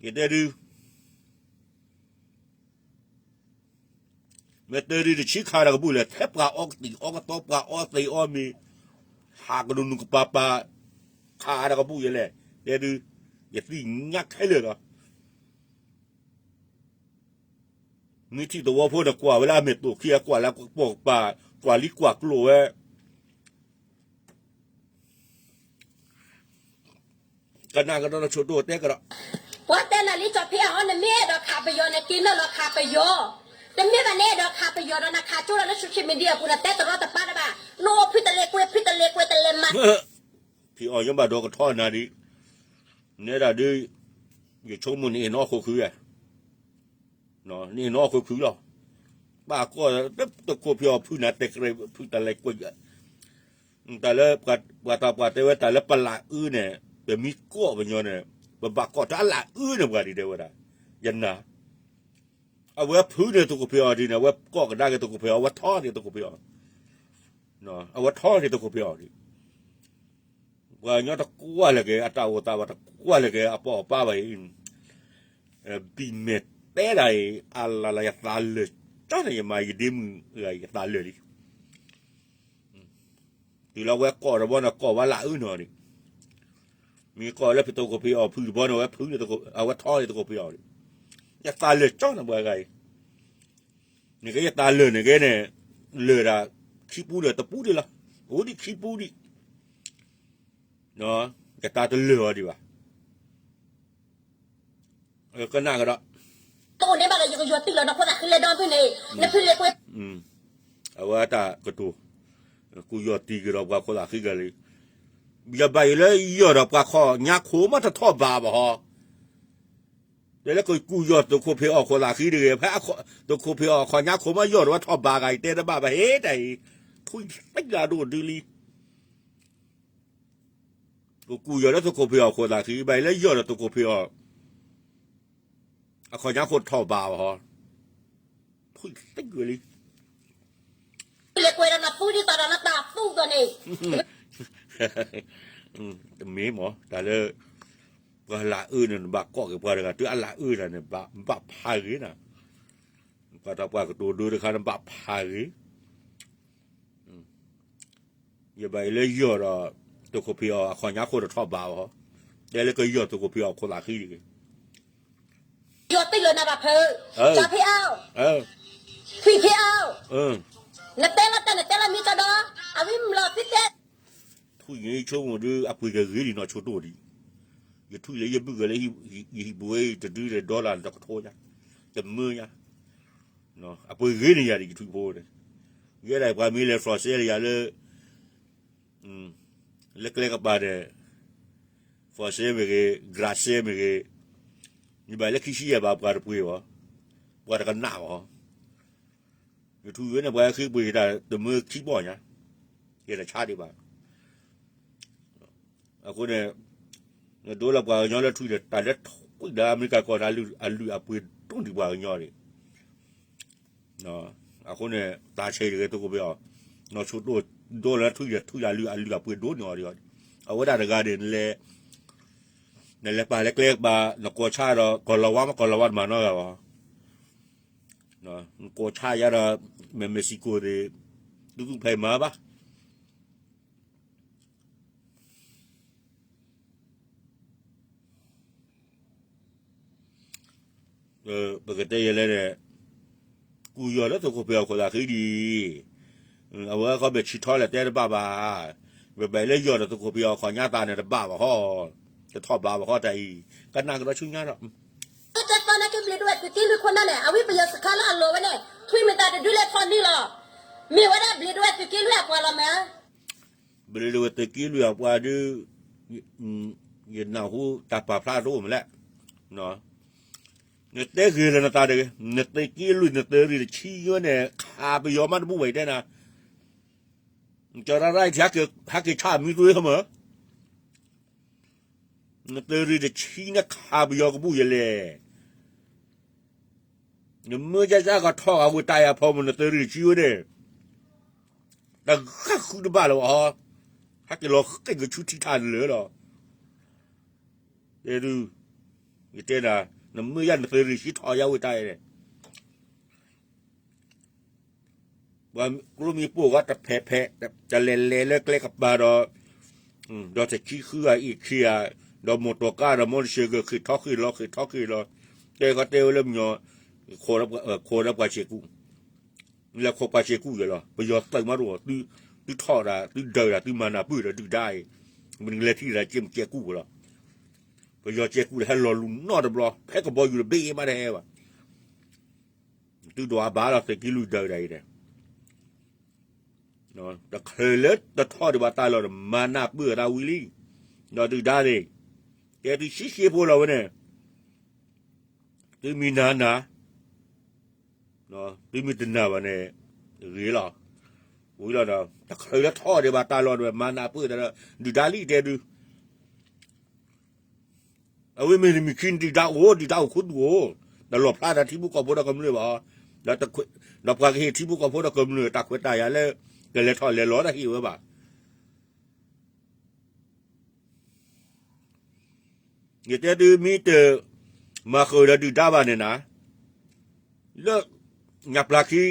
ယတဲဒုး မ့ၢ်သုးရ့ၣ်တဆံခးတၢ်ကဘူၣ်လဲၣ်, ထဲပှၤအီကသံၣ်အီကသီ ပှၤအီသံးအီမ့ၤ, ဟးကနူၤနူၤကပၤပၤ, ခးတၢ်ကဘူၣ်ယဲလဲၣ်, တဲဒုး, ယသ့ၣ်ညါခဲလၢာ်လီၤ. မ့ၢ်ထံၣ်သဝီဖိန့ၣ် ကွၢ်ဝဲလၢအမဲာ်တိာ်ခံ အကွၢ်လၢအပိာ်ကပၤ, ကွၢ်လံကွၢ်ကျိၤဝဲ ကနၣ်ကဒီးလၢဆိတိၢ်တဲကဒီး, ပှၤတဲနၤလံ ကၠီဖ့အဟီ နမ့ၢ်အဲၣ်ဒိးခးပယီၤန့ၣ် က့ၤနုာ်လီၤခးပယီၤ, တမ့ၢ်ဘၣ်နအဲၣ်ဒိးခးပယီၤဒီး နခးကၠိဒီးလၢ social media အပူၤ နတဲတရီတပါတဘၣ်, နအိၣ်ဖုတလဲၤကွဲ ဖုတလဲၤကွဲ တလဲၤမၤ, ဖံးအီၣ်ညါဘၣ်ဒီးကထီနၤဒံး, နဲဒၣ်ဒုး, ယဆိကမိၣ်နအ့ၣ်နီၢ်ခိၣ်ခုဧါ နအ့ၣ်နီၢ်ခိၣ်ခုလီၤ, ပာ်ကီၢ်, တခိၣ်ဖံးအီၣ်ဖုနၤတဲကရဲ ဖုတလဲၤကွဲ, တၢ်လၢ, ပှၤတၢ်ပှၤတဲဝဲတၢ်လၢပလၢ်အုန့ၣ်, ပမ့ၢ်ကီၢ်ပညီန့ၣ်, ပဘၣ်ကီၢ်တၢ်လၢအုန့ၣ်ပှၤဒ်တဲဝဲဒၣ်, ယနာ်, အဝဲဖုန့ၣ်သကိးဖံးအီၣ်ဒ်န့ၣ် အဝဲကီၢ်ကဒါက့ၤသကိးဖံးအီၣ် အဝဲထီန့ၣ်သကိးဖံးအီၣ်, အဝဲထီန့ၣ်သကိးဖံးအီၣ်ဒ် ပှၤကညီတကွၢ်လၢက့ၤ အတၢ်အိၣ်သးဘၣ် တကွၢ်လၢက့ၤအပိာ်အပၢ်ဘၣ်အံၤ, ဘံၣ်မဲာ် တဲဒၣ်အံၤ အလၢ်လၢ် ယသးလၢာ်ကၠီန့ၣ် ယမၤယဒ့မုၣ်ဂၤ ယသးလၢာ်လံ. တုၤလၢဝဲကိးတဘျီန့ၣ် ကိးဝဲလၢအအၢနီၤဒံး, မ့ၢ်ကိးလၢသုးခိၣ်ဖံးအီၣ်ဖုၣ်တဘျီန့ၣ် အဝဲဖုၣ်န့ၣ် အဝဲထီန့ၣ်သုးခိၣ်ဖံးအီၣ်ဒံး, ယသးလၢာ်ကၠီန့ၣ်ပှၤဂၤအံၤ, နကဲယသးလၢာ်န့ၣ်ကဲန့ၣ်, လၢာ်ဒၣ်ခံပူဒီးတပူဒံးလီၤ, အိၣ်ဒံးခံပူဒံး, ယသးတလၢာ်အီၤဒံးဘၣ်. ကနၣ်ကဒီး, တအိၣ်ဒံးဘၣ်ဒီး ယကယီၤတံၢ်လီၤဒီးခိၣ်သးဃံလၢဒီဖုန့ၣ်, နဖုလ့ၤကွဲ, အဝဲတၢ်ကတိၤ, ကူယီၤတံၢ်ကဒီးပှၤခိၣ်သးဃံကလံ, ယဘၣ်ယိၣ်လၢယီၤဒီးပှၤခီၣ်ညါခိၣ်မးတထီၣ်ဘးဘၣ်ဟီ, တဲလၢကကူယီၤသုးခိၣ်ဖံးအီၣ်ခိၣ်သးဃံတဂ့ၤ, ဖဲသုးခိၣ်ဖံးအီၣ်ခီၣ်ညါခိၣ်မးယီၤဒီးဝဲထီၣ်ဘးဂၤအံၤ တဲတဘၣ်ဘၣ်ဟ့တၢ်အံၤ, ထွံၣ်သ့ၣ်လၢအဒိၣ်ဒုလံ ကကူယီၤလၢသုးခိၣ်ဖံးအီၣ်ခိၣ်သးဃံ ဘၣ်ယိၣ်လၢယီၤဒီးသုးခိၣ်ဖံးအီၣ်, အခီၣ်ညါခိၣ်ထီၣ်ဘးဘၣ်ဟီ, ထွံၣ်သ့ၣ်လံ, လ့ၤကွဲဒီးနပူဒံးသးဒီးနတၢ်ပူသိးန့ၣ်, တမ့ၢ်မ့ၢ် တၢ်လၢ, ပှၤလၢအအၢန့ၣ် နဘၣ်ကိးက့ၤပှၤတဂၤ တုၤအလၢအအၢတၢ်န့ၣ် ဘၣ်ဖးဂ့ၤနၤ, ပှၤတၢ်ပှၤကတိၤဒိတခါန့ၣ်ဘၣ်ဖးဂ့ၤ ယဘၣ်အံၤလၢယီၤဒီး, သုးခိၣ်ဖံးအီၣ်အခီၣ်ညါခိၣ်တထီၣ်ဘးအီၤ, တဲလၢကယီၤသုးခိၣ်ဖံးအီၣ်ခိၣ်သးဃံတဂ့ၤ, ယီၤတံၢ်လၢနၤဘၣ်ဖု, ကၠီဖံးအီၣ်, ထွံၣ်ဖံးအီၣ်, နတဲလီၤတၢ်နတဲလီၤမံၤကဒီး, အဝံၤမလီၤသံတဲ, ထွံၣ်န့ၣ်ဆိကမိၣ်ဒု အပှ့ၤကဂ့ၤလံနီၢ်ဆိတိၢ်ဒံး, ယထွံၣ်လၢယဘုၣ်ဂၤလၢ, ယဟံၣ်ပူၤဝဲတဒုဒီး dollar တကထိညါ, တမၢညါ အပှ့ၤဂ့ၤန့ၢ်ယၤဒံးယထွံၣ်ဖိန့ၣ်, ယဲဒၣ်ပှၤမ့ၢ်လဲၤ français လၢယၤလၢ, လၢကျဲကပၤန့ၣ်, français မ့ၢ်ဂ့ၤ, ဂြၤစဲမ့ၢ်ဂ့ၤ, ယဘၣ်လၢခံဆံယဲၢ်ဘၣ်ပှၤတပှ့ၤဘၣ်, ပှၤတကနၣ်ဘၣ်, ယထွံၣ်ဝဲန့ၣ် ပှၤဃ့ပှ့ၤတၢ်တမၢခံဘီညါ, ယတဆါဒံးဘၣ် အဃိန့ၣ်, နဒိလၢပှၤကညီလၢထွံၣ်ဒီး တၢ်လၢထွံၣ်ဒီးအမဲရကၤကီၢ်န့ၣ် အလုၢ်အပှ့ၤဒိၣ်ဒံးပှၤကညီန့ၣ်, အဃိန့ၣ် တၢ်ဆဲးတဂ့ၤသုးခိၣ်ဖံးအီၣ်, နီၢ်ဆိတိၢ်ဒိလၢထွံၣ်ဒီး ထွံၣ်အလုၢ်အပှ့ၤဒိၣ်န့ၢ်အီၤဒံး, အဝဲဒၣ်တဂၤန့ၣ် နလဲၤပာ်လၢကျဲကပၤ နကိးဆါဒီး ကီၢ်လီၤဝါမး ကီၢ်လီၤဝါတမၤနီတဂၤဘၣ် နကိးဆါယါဒီး မ့ၢ် Mexico သ့ၣ်, ဒူသူၣ်ဖျဲးမၤဘၣ်, ပကတဲယဲလဲၣ်န့ၣ်, ကူယီၤလၢသုးခိၣ်ဖံးအီၣ်ခိၣ်သးဃံဒံး, အဝဲခီဘၣ်ဆံးထီၣ်လဲၣ်တဲတဘၣ်ဘၣ်, ဘၣ်ဘၣ်လၢယီၤဒီးသုးခိၣ်ဖံးအီၣ်ခီၣ်ညါသးန့ၣ်တဘၣ်ဘၣ်ဟီ, တထီၣ်ဘးဘၣ်ဟီတၢ်အံၤ, ကနၣ်ကဒီးဆူညါဒီး တၢ်သးနာ်က့ဘျံးဒဝဲၢ်သုးက့လွံၢ်ခိၣ်နၢ်န့ၣ် အဝံပယီၤစခါလၢအလီၤဝဲန့ၣ် ထွံၣ်မ့ၢ်တၢ်တဒုလဲၤထီၣ်န့ၣ်လီၤ. မ့ၢ်ဝဲဒၣ်ဘျံးဒဝဲၢ်သုးက့လွံၢ်အပှၤလီၤမး. ဘျံးဒဝဲၢ်သုးက့လွံၢ်အပှၤဒုး ယနၢ်ဟူတၢ်ပာ်ဖျါတအိၣ်မးလဲၣ်. နတဲဂ့ၤလၢနသးတဂ့ၤ, နသုးက့လွံၢ်နသုးရ့ၣ်တဆံယိန့ၣ် ခးပယီၤမးတဘူၣ်ဘၣ်ယတဲနၤ, ကရၢရၢ်ထံ ဟဲက့ၤဆၣ်မံသွ့ဟမၢ နသုးရ့ၣ်တဆံန့ၣ်ခးပယီၤကဘူၣ်ယဲလဲၣ်. နမ့ၢ်ယါယါကထီၣ်ဂၤဝံၤတၢ်ယၤဖီမုၢ်နသုးရ့ၣ်တဆံဝဲန့ၣ်, တဂၤဃုတဘၣ်လၢၤဘၣ်, ဟဲက့ၤလီၤဃ့ၢ်ကဆူထံထးနလၢာ်လီၤ. တဲဒုး, ယတဲနၤ, နမ့ၢ်ယါနသုးရ့ၣ်တဆံထီၣ်ယါဝံၤတၢ်အံၤန့ၣ် ပှၤကျိမံၤပိၢ်ဂီၢ်တဖဲးဖဲး, တလဲၤလဲၤလၢကျဲကပၤဒီး, ဒီးတဆံဃုဂၤအံၤခံဂၤ, ဒီးမိၢ်တီၤကါဒီးမိၢ်တဆဲးကဃ့ၢ်ထီၣ်ဃ့ၢ်လီၤဃ့ၢ်ထီၣ်ဃ့ၢ်လီၤ, တဲခီတဲဝဲလၢမညီ, ခိးဒီးပှၤစဲးကူၣ်, လဲၤခိးပှၤစဲးကူၣ်ယဲလီၤ. ပယီၤသုးမးတအိၣ်, သုထီၣ်ဒၣ် သုဒၢးဒၣ် သုမၤနၢ်ပၢၢ်ဒီးဒုၣ်ဒါအံၤ, မ့ၢ်နကလဲၤထံၣ်ဒၣ်က့မ့ၢ်စဲးကူၣ်လီၤ. ပယီၤစဲးကူၣ်ဒီးဟဲလီၤလူၤနီတဘျီ, ဖဲကဘီယူၤတဘ့ၣ်မးတဟဲဘၣ် သုဒိးအဘၣ်လီၤသုးက့လွံၢ်ဒၢးဒၣ်အံၤန့ၣ်, တချုးလၢတထီၣ်ဒံးဘၣ်တၢ်လီၢ်ဒီး မၤနၢ်ပၢၢ်တၢ်ဝံၤလံ, ဒီးဒုၣ်ဒါန့ၣ်, တဲသုဆံးဆံးဖိလီၤဝဲန့ၣ်, သုမ့ၢ်နၤနၤ, သုမ့ၢ်တနၢ်ဘၣ်န့ၣ်, ဂ့ၤလီၤ, ဝံၤလီၤဒီး တချုးလၢထီၣ်ဒံးဘၣ်တၢ်လီၢ်ဒီး မၤနၢ်ပၢၢ်တၢ်ဒီး ဒုၣ်ဒါလံတဲဒုး အဝဲမ့ၢ်တမ့ၢ်ခံဒုၣ်ဒါအိၣ် ဒုၣ်ဒါအိၣ်ခူသူၣ်အိၣ်, တလီၢ်ဖျါတၢ်ထံဖိကီၢ်ဖိဒီးကမျၢၢ်ဘၣ်, ဒီးပှၤကဟ့ၣ်ထံဖိကီၢ်ဖိဒီးကမျၢၢ် တၢ်ခွဲးတၢ်ယာ်လၢ ကလဲၤထီၣ်လဲၤလီၤတၢ်ဟ့ၣ်ဝဲဘၣ်. ယတဲသုမ့ၢ်တမၤဃုာ်ဒီးဒုၣ်ဒါဘၣ်န့ၣ်နၤ, လၢညၣ်ပျၢ်ခံ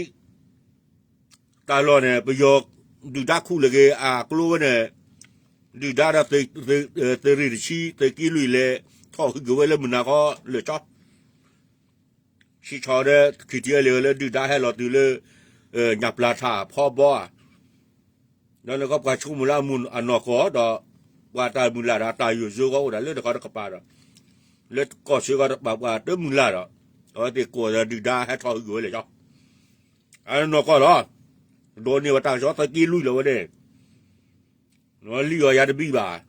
တၢ်လီၢ်န့ၣ် ပယီၤဒုၣ်ဒါခူၣ်လၢက့ၤအကျိဝဲန့ၣ်, ဒုၣ်ဒါဒီး သုးရ့ၣ်တဆံသုးက့လွံၢ်လဲၤထီၣ်ဟုၣ်က့ၤဝဲလၢမုၢ်နၤခီလၢာ်ဆီ, ဆံဆီဒီး ခံထံၣ်အဲလၢ ဒုၣ်ဒါဟဲလီၤတုၤလၢ ညၣ်ပျၢ်ထၣ်ဖီဘီဧါ, ဒီးနကီၢ်ပှၤဆိကမိၣ်လၢအမုၢ်အနီၢ်ကီၢ်ဒီး ပှၤတၢ်မုၢ်လၢ်ဒီးတၢ်ယိာ်ယိကီအိၣ်ဒၣ်လၢတခီတကပၤဒီး လၢကီၢ်ဆၢကီၢ်တကပၤပှၤတမုၢ်လၢ်ဒီး အဝဲသ့ၣ်ကိးဒီးဒုၣ်ဒါဟဲထီၣ်ဟုၣ်က့ၤဝဲလၢာ်ဆီ, အနီၢ်ကီၢ်လီၤ, ဒိးန့ၢ်ဝဲတၢ်ကစီၣ်သုးက့လွံၢ်လီၤဝဲန့ၣ်, လံၣ်အီၤယၤတဘံၣ်ဘၣ်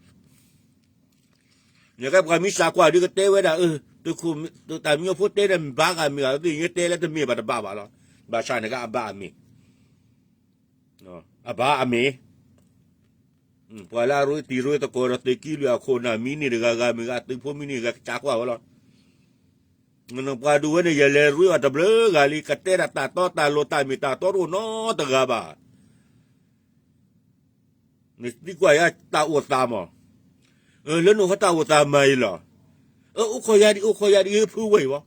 နကဲပှၤမ့ၢ်စးကွၢ်ဒုးကတဲဝဲဒၣ်, တၢ်မံၤအဖိတဲန့ၣ် ဘၣ်ဂၤမ့ၢ်ဂ့ၤ, သ့ၣ်ညါတဲလၢတမ့ၢ်ဘၣ်တဘၣ်ဘၣ်လီၤ, ဘၣ်ဆၣ်န့ၣ်ကအဘၣ်အမ့ၢ်, အဘၣ်အမ့ၢ်, ပှၤလၢအရ့တံၤရ့သကိးဒီးသုးက့လွံၢ်အခိၣ်နၢ်မံၤန့ၢ်တဂၤဂၤမ့ၢ်ဂ့ၤ, အသုးဖိမံၤန့ၢ်ဂ့ၤ ကစးကွၢ်ဝဲလီၤ, ပှၤဒိၣ်ဝဲန့ၣ် ယလဲၤရ့အီၤတဘျုးဂၤလံ, ကတဲဒၣ်တၢ်တီတၢ်လိၤတၢ်မ့ၢ်တၢ်တီတအိၣ်နီတဂၤဘၣ် နသံကွၢ်ယၤတၢ်အိၣ်သးမး, လၢနအိၣ်ဟဲတၢ်အိၣ်သးမၤအံၤလီၤ, အိၣ်ခိးယၤဒံး အိၣ်ခိးယၤဒံး ဖုဝဲအံၤဘၣ်,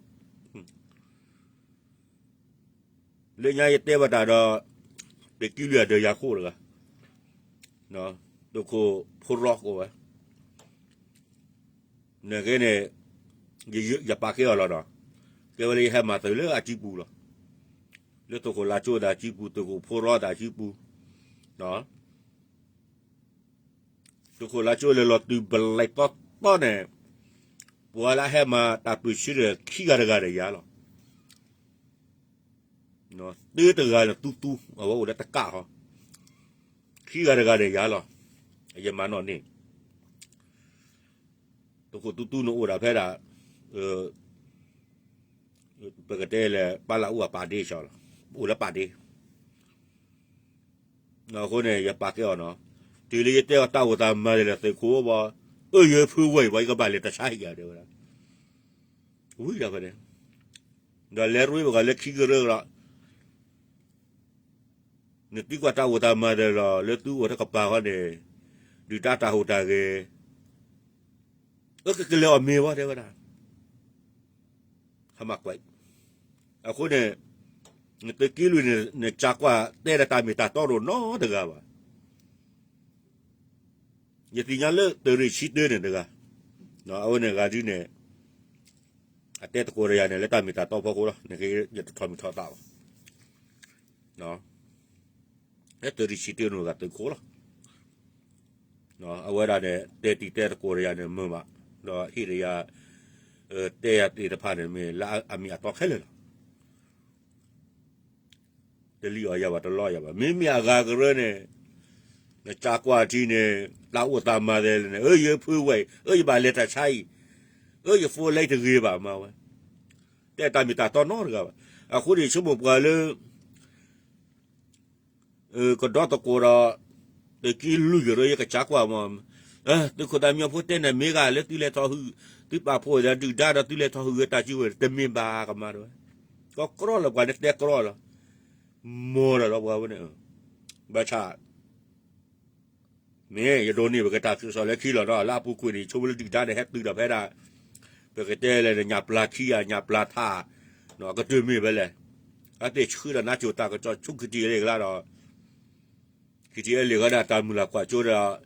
လၢညါယတဲဘၣ်တၢ်ဒီး သုးက့လွံၢ်အဒၢးယၤခိၣ်တဂၤ, သုးခိၣ်ဖိရီကိးဝဲ နကဲန့ၣ် ယပာ်ကဲအီၤလီၤဒီး ကဲဝဲလၢယဟဲမၤသုးလၢအစုပူၤလီၤ, လၢသုးခိၣ်လါကၠိသးစုပူၤ သုးခိၣ်ဖိရီသးစုပူၤ, သုးခိၣ်လါကၠိလဲၤလီၤတုၤဘျဲၣ်တီတီန့ၣ်, ပှၤလၢအဟဲမၤတၢ်ပၢၢ်ဆၢဒီးခံဂၤတဂၤဒီးယၤလီၤ တၢတဂၤန့ၣ်သူသူ အဝဲအိၣ်လၢတကးဟီ, ခံဂၤတဂၤန့ၣ်ယၤလီၤ, ယမၤနီၣ်န့ၢ်, သုးခိၣ်သူသူန့ၣ်အိၣ်ဒၣ်ဖဲဒၣ်, ပကတဲလဲၣ် ပၢ်လၢအအိၣ်အပာ်ဒ့ဆၢလီၤ, အိၣ်လၢပာ်ဒ့ အဃိန့ၣ် ယပာ်ကဲအီၤနီၤ, တုၤလၢယတဲအီၤတၢ်အိၣ်သးမၤလဲၣ်လၢသုးခိၣ်ဘၣ်, အၢယဖုဝဲအံၤဘၣ် ယကဘၣ်လဲၤတၢ်ဆါဟံၣ်ယၤတဲဝဲဒၣ်, ဝံၤဒီးဖဲန့ၣ်, ဒီးလဲၤရ့ပဂီၤလၢခံကရၢကဒီး, နသံကွၢ်တၢ်အိၣ်သးမၤလဲၣ်လီၤ လၢသုအိၣ်တကပၤဃီန့ၣ်, ဒုၣ်ဒါတၢ်ဟူးတၢ်ဂဲၤ, အၢကကလဲၤအီၤမ့ၢ်ဘၣ်တဲဝဲဒၣ် ဟါမၢ်ကွဲး, အဃိန့ၣ်, နသုးက့လွံၢ်န့ၣ် နစးကွၢ်တဲဒၣ်တၢ်မ့ၢ်တၢ်တီတအိၣ်နီတဂၤဘၣ်, ယသ့ၣ်ညါလၢသုးရ့ၣ်ဆံတၢန့ၣ်တဂၤ, အဝဲန့ၣ်ဂၤဒ်န့ၣ်, အတဲသကိးဒီးယၤန့ၣ် လၢတၢ်မ့ၢ်တၢ်တီဖီခိၣ်လီၤ, နကယတထီၣ်မံၤထီၣ်သးဘၣ် လၢသုးရ့ၣ်ဆံတၢန့ၣ်ဂၤသုးခိၣ်လီၤ, အဝဲဒၣ်န့ၣ် တဲတံၤတဲသကိးဒီးယၤန့ၣ်မုာ်မး, ဒီးဟ့ၣ်ဒီးယၤ, တဲယၤသ့ၣ်တဖၣ်န့ၣ် မ့ၢ်လၢအမ့ၢ်အတီခဲလၢာ်လီၤ, တလံၣ်အီၤယၤဘၣ်တလီယၤဘၣ်, မ့မ့ၢ်အဂၤကရၢန့ၣ်, နစးကွၢ်ထံန့ၣ်, တၢ်အိၣ်သးမၤသဲလဲၣ်န့ၣ်, အၢယဖုဝဲအံၤ, အၢယဘၣ်လဲၤတၢ်ဆါအံၤ, အၢယဖိလဲတဂ့ၤဘၣ်မၤဝဲ, တဲတၢ်မ့ၢ်တၢ်တီနီတဂၤဘၣ်, အဃိန့ၣ် ယဆိကမိၣ်ပှၤလၢ ကဒီသကိးဒီး, သုးက့လွံၢ်ကရၢယကစးကွၢ်မး, သုးခိၣ်သးမံအဖိတဲန့ၣ်မ့ၢ်ဂ့ၤလၢသုလဲၤထီၣ်ဟုၣ်, သုပာ်ဖှိၣ်ဒီးဒုၣ်ဒါဒီးသုလဲၤထီၣ်ဟုၣ်ဂဲၤတၢ်စုကဝဲၤ တမ့ၢ်ဘၣ်ကမၤဒီး, ကီကြီလီၤပှၤန့ၣ်တဲကြီလီၤ, မ်ဒီးလီၤပှၤဝဲန့ၣ်, ဘၣ်ဆၣ် မ့ၢ်ယဒိးန့ၢ်ပက့ၤတၢ်ကစီၣ်လၢခံလီၤဒီး လၢအပူၤကွံာ်န့ၣ် ဆိကမိၣ်လၢဒုၣ်ဒါန့ၣ်ဟဲတုၤဒီးဖဲဒၣ်, ပကတဲလဲၣ်န့ၣ် ညၣ်ပျၢ်ခံဂၤ ညၣ်ပျၢ်ထး, ကတၢၢ်မ့ၢ်ဖဲလဲၣ်, အသ့ၣ်ဆှၢဒီးနါစိၤတၢ်ကစီၣ်ဆူ ခံထံၣ်အဲလ့ၣ်ကလါဒီး, ခံထံၣ်အဲလ့ၣ်ဃီဒၣ်တၢ်မုၢ်လၢ်ကွၢ်စိဒီး,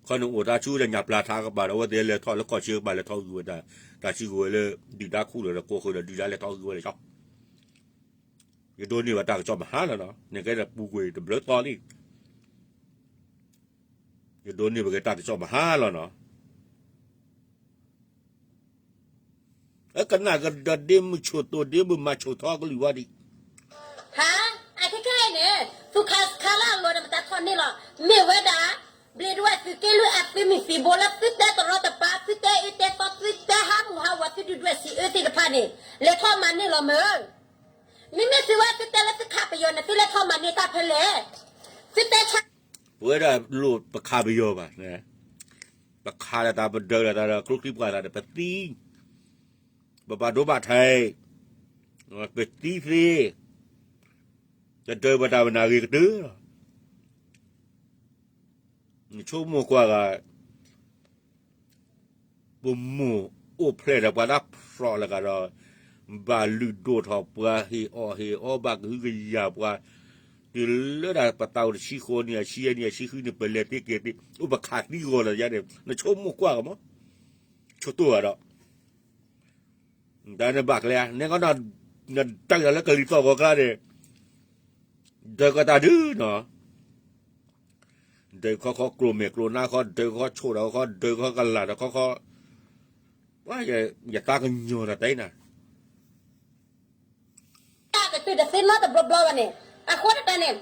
ခီန့ၣ်အိၣ်တၢ်ဆူဒီးညၣ်ပျၢ်ထးကပၤဒီး အဝဲသ့ၣ်လဲၤထီၣ်လၢကီၢ်ဆၢကပၤလဲၤထီၣ်ဂုာ်ဝဲတၢ်, တၢ်စုကဝဲၤလၢ, ဒုၣ်ဒါခူၣ်လၢာ်ဒီးကိးဃုာ်ဒီးဒုၣ်ဒါလဲၤထီၣ်ဂုာ်ဝဲလဲၣ်ဆီ ယဒိးန့ၢ်ဘၣ်တၢ်ကစီၣ်မဟါလီၤနီၤ, နကဲဒီးပူၤကွံာ်တဘျုးသီလံ, ယဒိးန့ၢ်ဘၣ်က့ၤတၢ်ကစီၣ်မဟါလီၤနီၤ, အကနၣ်ကဒီးဒ့မုၢ်ဆိၣ်သိးဒ့မုၢ်မၤဆိၣ်ထီကလုၢ်ဝါဒံး, ဟါ, အခဲခဲအံၤန့ၣ်, သုခးခးလၢအလီၤဒီးမတၤထီၣ်န့ၢ်လီၤ, မ့ၢ်ဝဲဒၣ်, ဘျ့ဒွဲၣ်သုးက့လွံၢ်အသုးမုၢ်သံၣ်ဘိလၢသုတဲတရီတပါ သုတဲအၢတဲသီ သုတဲဟးမုၢ်ဟးဂီၤ သုဒုၣ်ဒွဲၣ်စံးအၢသ့ၣ်တဖၣ်န့ၣ်, လဲၤထီၣ်မၤန့ၢ်လီၤမၢ် မ့မ့ၢ်သုဝဲသုတဲလၢသုခးပယီၤန့ၣ် သုလဲၤထီၣ်မၤန့ၢ်တၢ်ဖဲလဲၣ်, သုတဲဆါ, ပဝဲဒၣ်လိၣ်ပခးပယီၤဘၣ်, ပခးလၢတၢ်ပဒၢးလၢတၢ်ဒီးကျိချံပှၢ်သးဒီးပသံ, ပဘၣ်ဒိဘၣ်ထံး, ပသံသ့, တဒၢးပတၢ်ပနၢ်ဂ့ၤကတၢၢ်လီၤ, နဆိကမိၣ်ကွၢ်ဂၤ ပမိၢ်အိၣ်ဖျဲၣ်ဒီးပှၤလၢဖျိးလၢ်ကဒီး, ဘၣ်လုၢ်ဒိၣ်ထီၣ်ပှၤ ဟ့ၣ်အီၣ်ဟ့ၣ်အီ ဘၣ်ကဟုကယာ်ပှၤ, တုၤလၢဒၣ်ပသးအိၣ်တဆံဃိးနံၣ် အဆံယဲၢ်နံၣ် အဆံဃုနံၣ် ပလဲၤတ့က့ၤတ့ အိၣ်ပခးသံဂီၤလၢယါန့ၣ် နဆိကမိၣ်ကွၢ်ကမး, ဆိတိၢ်ဂၤဒီး တၢ်နဘၣ်ကျဲဧါ နဲကီ နဒုးဒီးလၢကလံၤသီၣ်ဂီၤကျါန့ၣ် ဒုးကီတၢ်ဒုးနီၤ, ဒုးခီခီကျိၤမဲာ်ကျိၤနါခီ ဒုးခီဆိၣ်ဒီးခီ ဒုးခီကလၤဒီးခီခီ, ပှၤယသးကညီၤဒီးတနၤ တၢ်တတုၤတသ့နီတဘျီဘျီဘၣ်န့ၣ်, အဃိတၢ်န့ၣ်,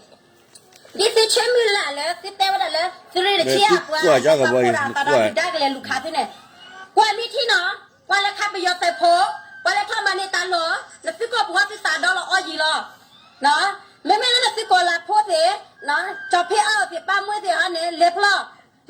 ဒ်သုဆၢမုၢ်လၢ်လၢ သုတဲဝဲဒၣ်လၢ သုရ့ၣ်တဆံအပှၤ သးဒီဒုၣ်ဒါကလဲၤလူၤခးသုန့ၣ်, ကွၢ်မ့ၢ်ထံနီၤ, ပှၤလဲၤခးပယီၤသုးဖိ, ပှၤလဲၤထီၣ်မၤန့ၢ်တၢ်လီၢ်, နသုကီၢ်ပူၤဟီသုသးဒီလီၤအီယံၤလီၤ. မ့မ့ၢ်လၢနသုးကီၢ်လၤဖိသ့ၣ်, ကၠီၤဖ့အါအီၤသ့ၣ် ပၢ်မွဲသ့ၣ်ဟီန့ၣ် လဲၤဖျီ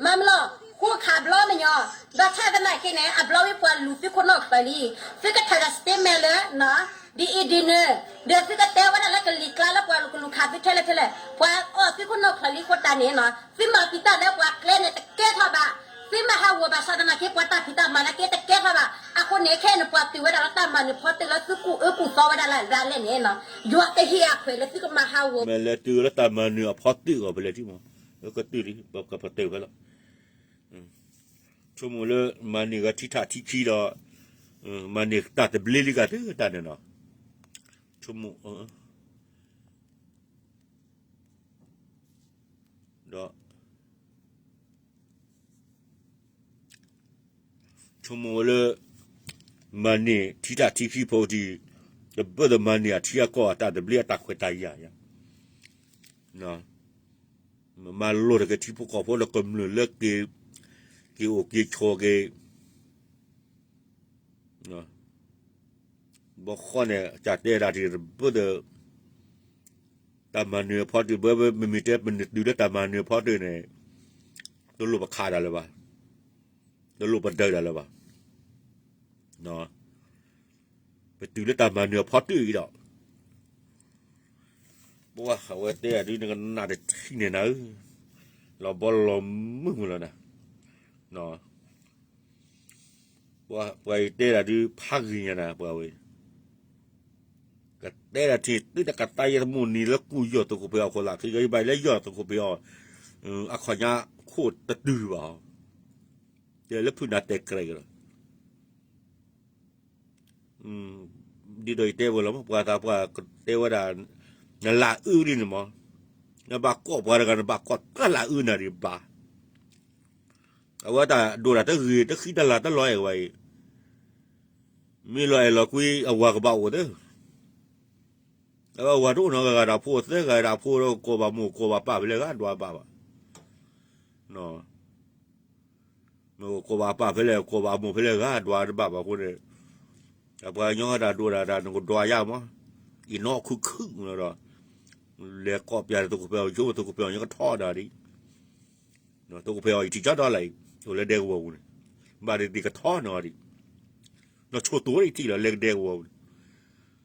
မၤမလီၤ ဃိခးဘျီမညီ, ဒီးထဲသနာ်က့န့ၣ် အဘျီဝံၤပှၤလူၤသုခိၣ်နီၣ်ချၢလံ, သုကထၢၣ်ဒီး statement လၢ ဒ်အံၤဒ်နုၤ, ဒီးသုကတဲဝဲဒၣ်လၢကလံၤကျါလၢပှၤကလူၤခးသုထဲလဲၣ်ထဲလဲၣ်, ပှၤအီၣ်သုခိၣ်နီၣ်ချၢလံအဃိတၢ်န့ၣ်, သုမၤပံာ်တၢ်လၢပှၤကျဲန့ၣ်တကဲထီၣ်ဘၣ်, သုမၤဟးဂီၤဘၣ်ဆၣ်သနာ်က့ ပှၤတၢ်ဖံးတၢ်မၤနာ်က့တကဲထီၣ်ဘၣ်, အဃိန့ၣ် ခဲအံၤန့ၣ် ပှၤတုၤဝဲဒၣ်လၢတၢ်မၤနၢၤဖီတၢၣ်လၢသုကူၣ်အၢကူၣ်သီဝဲဒၣ်လၢဒၣ်လဲာ်န့ၣ်, ယွၤကဟ့ၣ်အခွဲးလၢသုကမၤဟးဂီၤ မ့ၢ်လဲၤတုၤလၢတၢ်မၤနၢၤအဖီတၢၣ်ဂီၤဖဲလဲၣ်ထံၣ်မး, ကတုၤလံ ပကပတုာ်ဖဲလီၤ, ဆိကမိၣ်လၢမၤန့ၢ်ဂၤထံထးထံခံဒီး, မၤန့ၢ်တၢ်သဘျ့လံဂၤသ့တၢ်န့ၣ်နီၤ, ဆိကမိၣ်, ဒီး ဆိကမိၣ်ဝဲလၢ မၤန့ၢ်ထံထးထံခံဖိတံၢ်, တဘၣ်သးမၤန့ၢ်အထံအကီၢ်အတၢ်သဘျ့အတၢ်ခွဲးတၢ်ယာ်ယါ, မၤလိာ်တက့ၤထံဖိကီၢ်ဖိဒီးကမျၢၢ်လၢ က့ၤအိၣ်က့ၤဆိးက့ၤ ဘီဃီန့ၣ် ကတဲဒၣ်တံၢ်တဘၣ်ဒီး တၢ်မၤနၢၤအဖီတၢၣ် ဘၣ်မ့မ့ၢ်တဲ ပနုာ်တုၤလၢတၢ်မၤနၢၤအဖီတၢၣ်န့ၣ်, တလိၣ်ပခးတၢ်လၢၤဘၣ်, တလိၣ်ပဒုးတၢ်လၢၤဘၣ်, ပတုၤလၢတၢ်မၤနၢၤအဖီတၢၣ်အံၤဒီး, ပှၤအဝဲတဲဒၣ်ဒုးနကနၣ်တထံၣ်န့ၣ်နၤဧၢ, လီၤဘီလီၤမုၢ်မုၢ်လီၤနၤ, ပှၤအံၤတဲဒၣ်ဒုးဖးဂ့ၤညါနၤ ပှၤဝဲ, ကတဲဒၣ်ထံၣ် သုတကသါယဲတမိၣ်နံၤလၢကူၣ်ယီၢ်သုးခိၣ်ဖဲအီၤခိၣ်သးခံဂၤ ယဘၣ်လၢယီၢ်သုးခိၣ်ဖဲအီၤ, အခီၣ်ညါခိၣ်တတုၤဘၣ်အီၤ, တဲလၢဖုနၤတဲကြဲကလီၤ ဒ်သိးယတဲဝဲလီၤ ပှၤသးပှၢ်တဲဝဲဒၣ် နလၢအုလံန့ၣ်မး, နဘၣ်ကိးပှၤတဂၤ နဘၣ်ကိးတၢ်လၢအုနၤဒံးဘၣ်, အဝဲတၢ်ဒိၣ်တၢ်တဂ့ၤ တဃံတၢ်လၢ်တလီၤအဲၣ်ဝဲအံၤ, မ့ၢ်လီၤအဲၣ်လီၤကွံ အဝၤကဘၣ်အိၣ်သ့, အဝဲဝၤတအိၣ်နီတဂၤဒီးဖိသၢဂၤဒီးဖိ ကိးဘၣ်မိၢ်ကိးဘၣ်ပၢ်ဖဲလဲၣ်ဂၤဒွးဘၣ်ဘၣ် မ့ၢ်ကိးဘၣ်ပၢ်ဖဲလဲၣ် ကိးဘၣ်မိၢ်ဖဲလဲၣ်ဂၤဒွးတဘၣ်ဘၣ်အဃိန့ၣ်, အပှၤကညီဟဲတၢ်ဒိၣ်ဒၣ်တၢ်နကဒွးယါမး, အံၤနီၢ်ခုၣ်ခုၣ်ဒီး, လဲၤကိးပျးသုးခိၣ်ဖဲအီၤ ယိသုးခိၣ်ဖဲအီၤ ယကထီဒါဒံး, သုးခိၣ်ဖဲအီၤ ယထံၣ်ကၠီဒီလၢအံၤ အိၣ်လၢဒဲကဝီၤပူၤန့ၣ်, ဘၣ်ဒ်သိးကထီနီၢ်ဒံး, နီၢ်ဆိတိၤဒံးထံၣ်လီၤလၢဒဲကဝီၤပူၤန့ၣ်,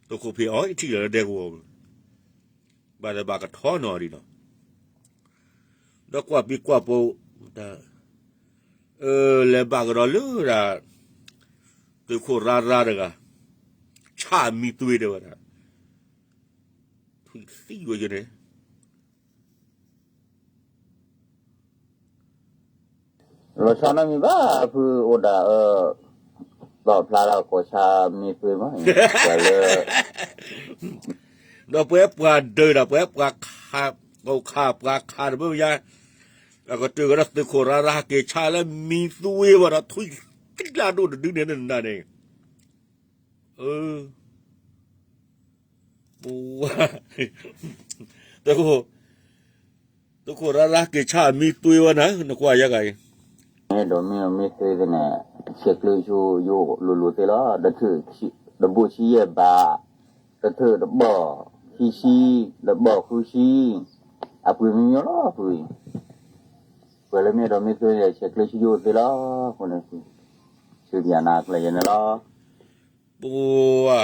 သုးခိၣ်ဖဲအီၤ ယထံၣ်လီၤလၢဒဲကဝီၤပူၤန့ၣ် ဘၣ်သဘၣ်ကထီနီၢ်ဒံးနီၤ, ဒီးကွၢ်ပံကွၢ်ပိာ်, လဲၤဘၣ်ကဒီးလၢဒၣ်, သုးခိၣ်ရါရါတဂၤ, ဆၣ်မံသွ့တဲဝဲဒၣ်, ထွံၣ်သံဝဲယန့ၣ်, လီၤဆီနီတမံၤဘၣ် ဖုအိၣ်ဒၣ်အၢ, ဘၣ်ဖျါလၢကိးဆၣ်မံသွ့မး, ပှၤလၢ ဒီးပှၤပှၤဒၢးဒီး ပှၤပှၤခး, ပှၤခး ပှၤခးတဘၣ်မ့ၢ်ယါ, အကတၢၢ်ကဒီးသုးခိၣ်ရါရါဟးက့ၤဆါလၢမံသွ့ဝဲဒီး ထွံၣ်သံလၢအဒိၣ်တဒုန့ၣ်နၤန့ၣ်, ပှၤ သုးခိၣ်ရါရါက့ၤဆါအမံသွ့ဝဲနၤ နကွၢ်ယဲဂၤအံၤ, အဲၣ်ဒိးမ့ၢ်အမံသွ့သ့န့ၣ်, ဆဲးကျၢဆူယိလိၤလိၤသ့လီၤ, တဘိၣ်ဆံယဲၢ်ဘး, တထၢၣ်တဘီၣ်, ခံဆံ, တဘီၣ်ဃုဆံ, အပှ့ၤမံမံလီၤဖုအံၤ, ပှၤလၢမ့ၢ်အဲၣ်ဒိးမံသွ့န့ၣ် ဆဲးကျၢဆူယိသ့လီၤ, အဃိန့ၣ်, ဆူပယၤနၤကျဲယဲန့ၣ်လီၤ, ပှၤ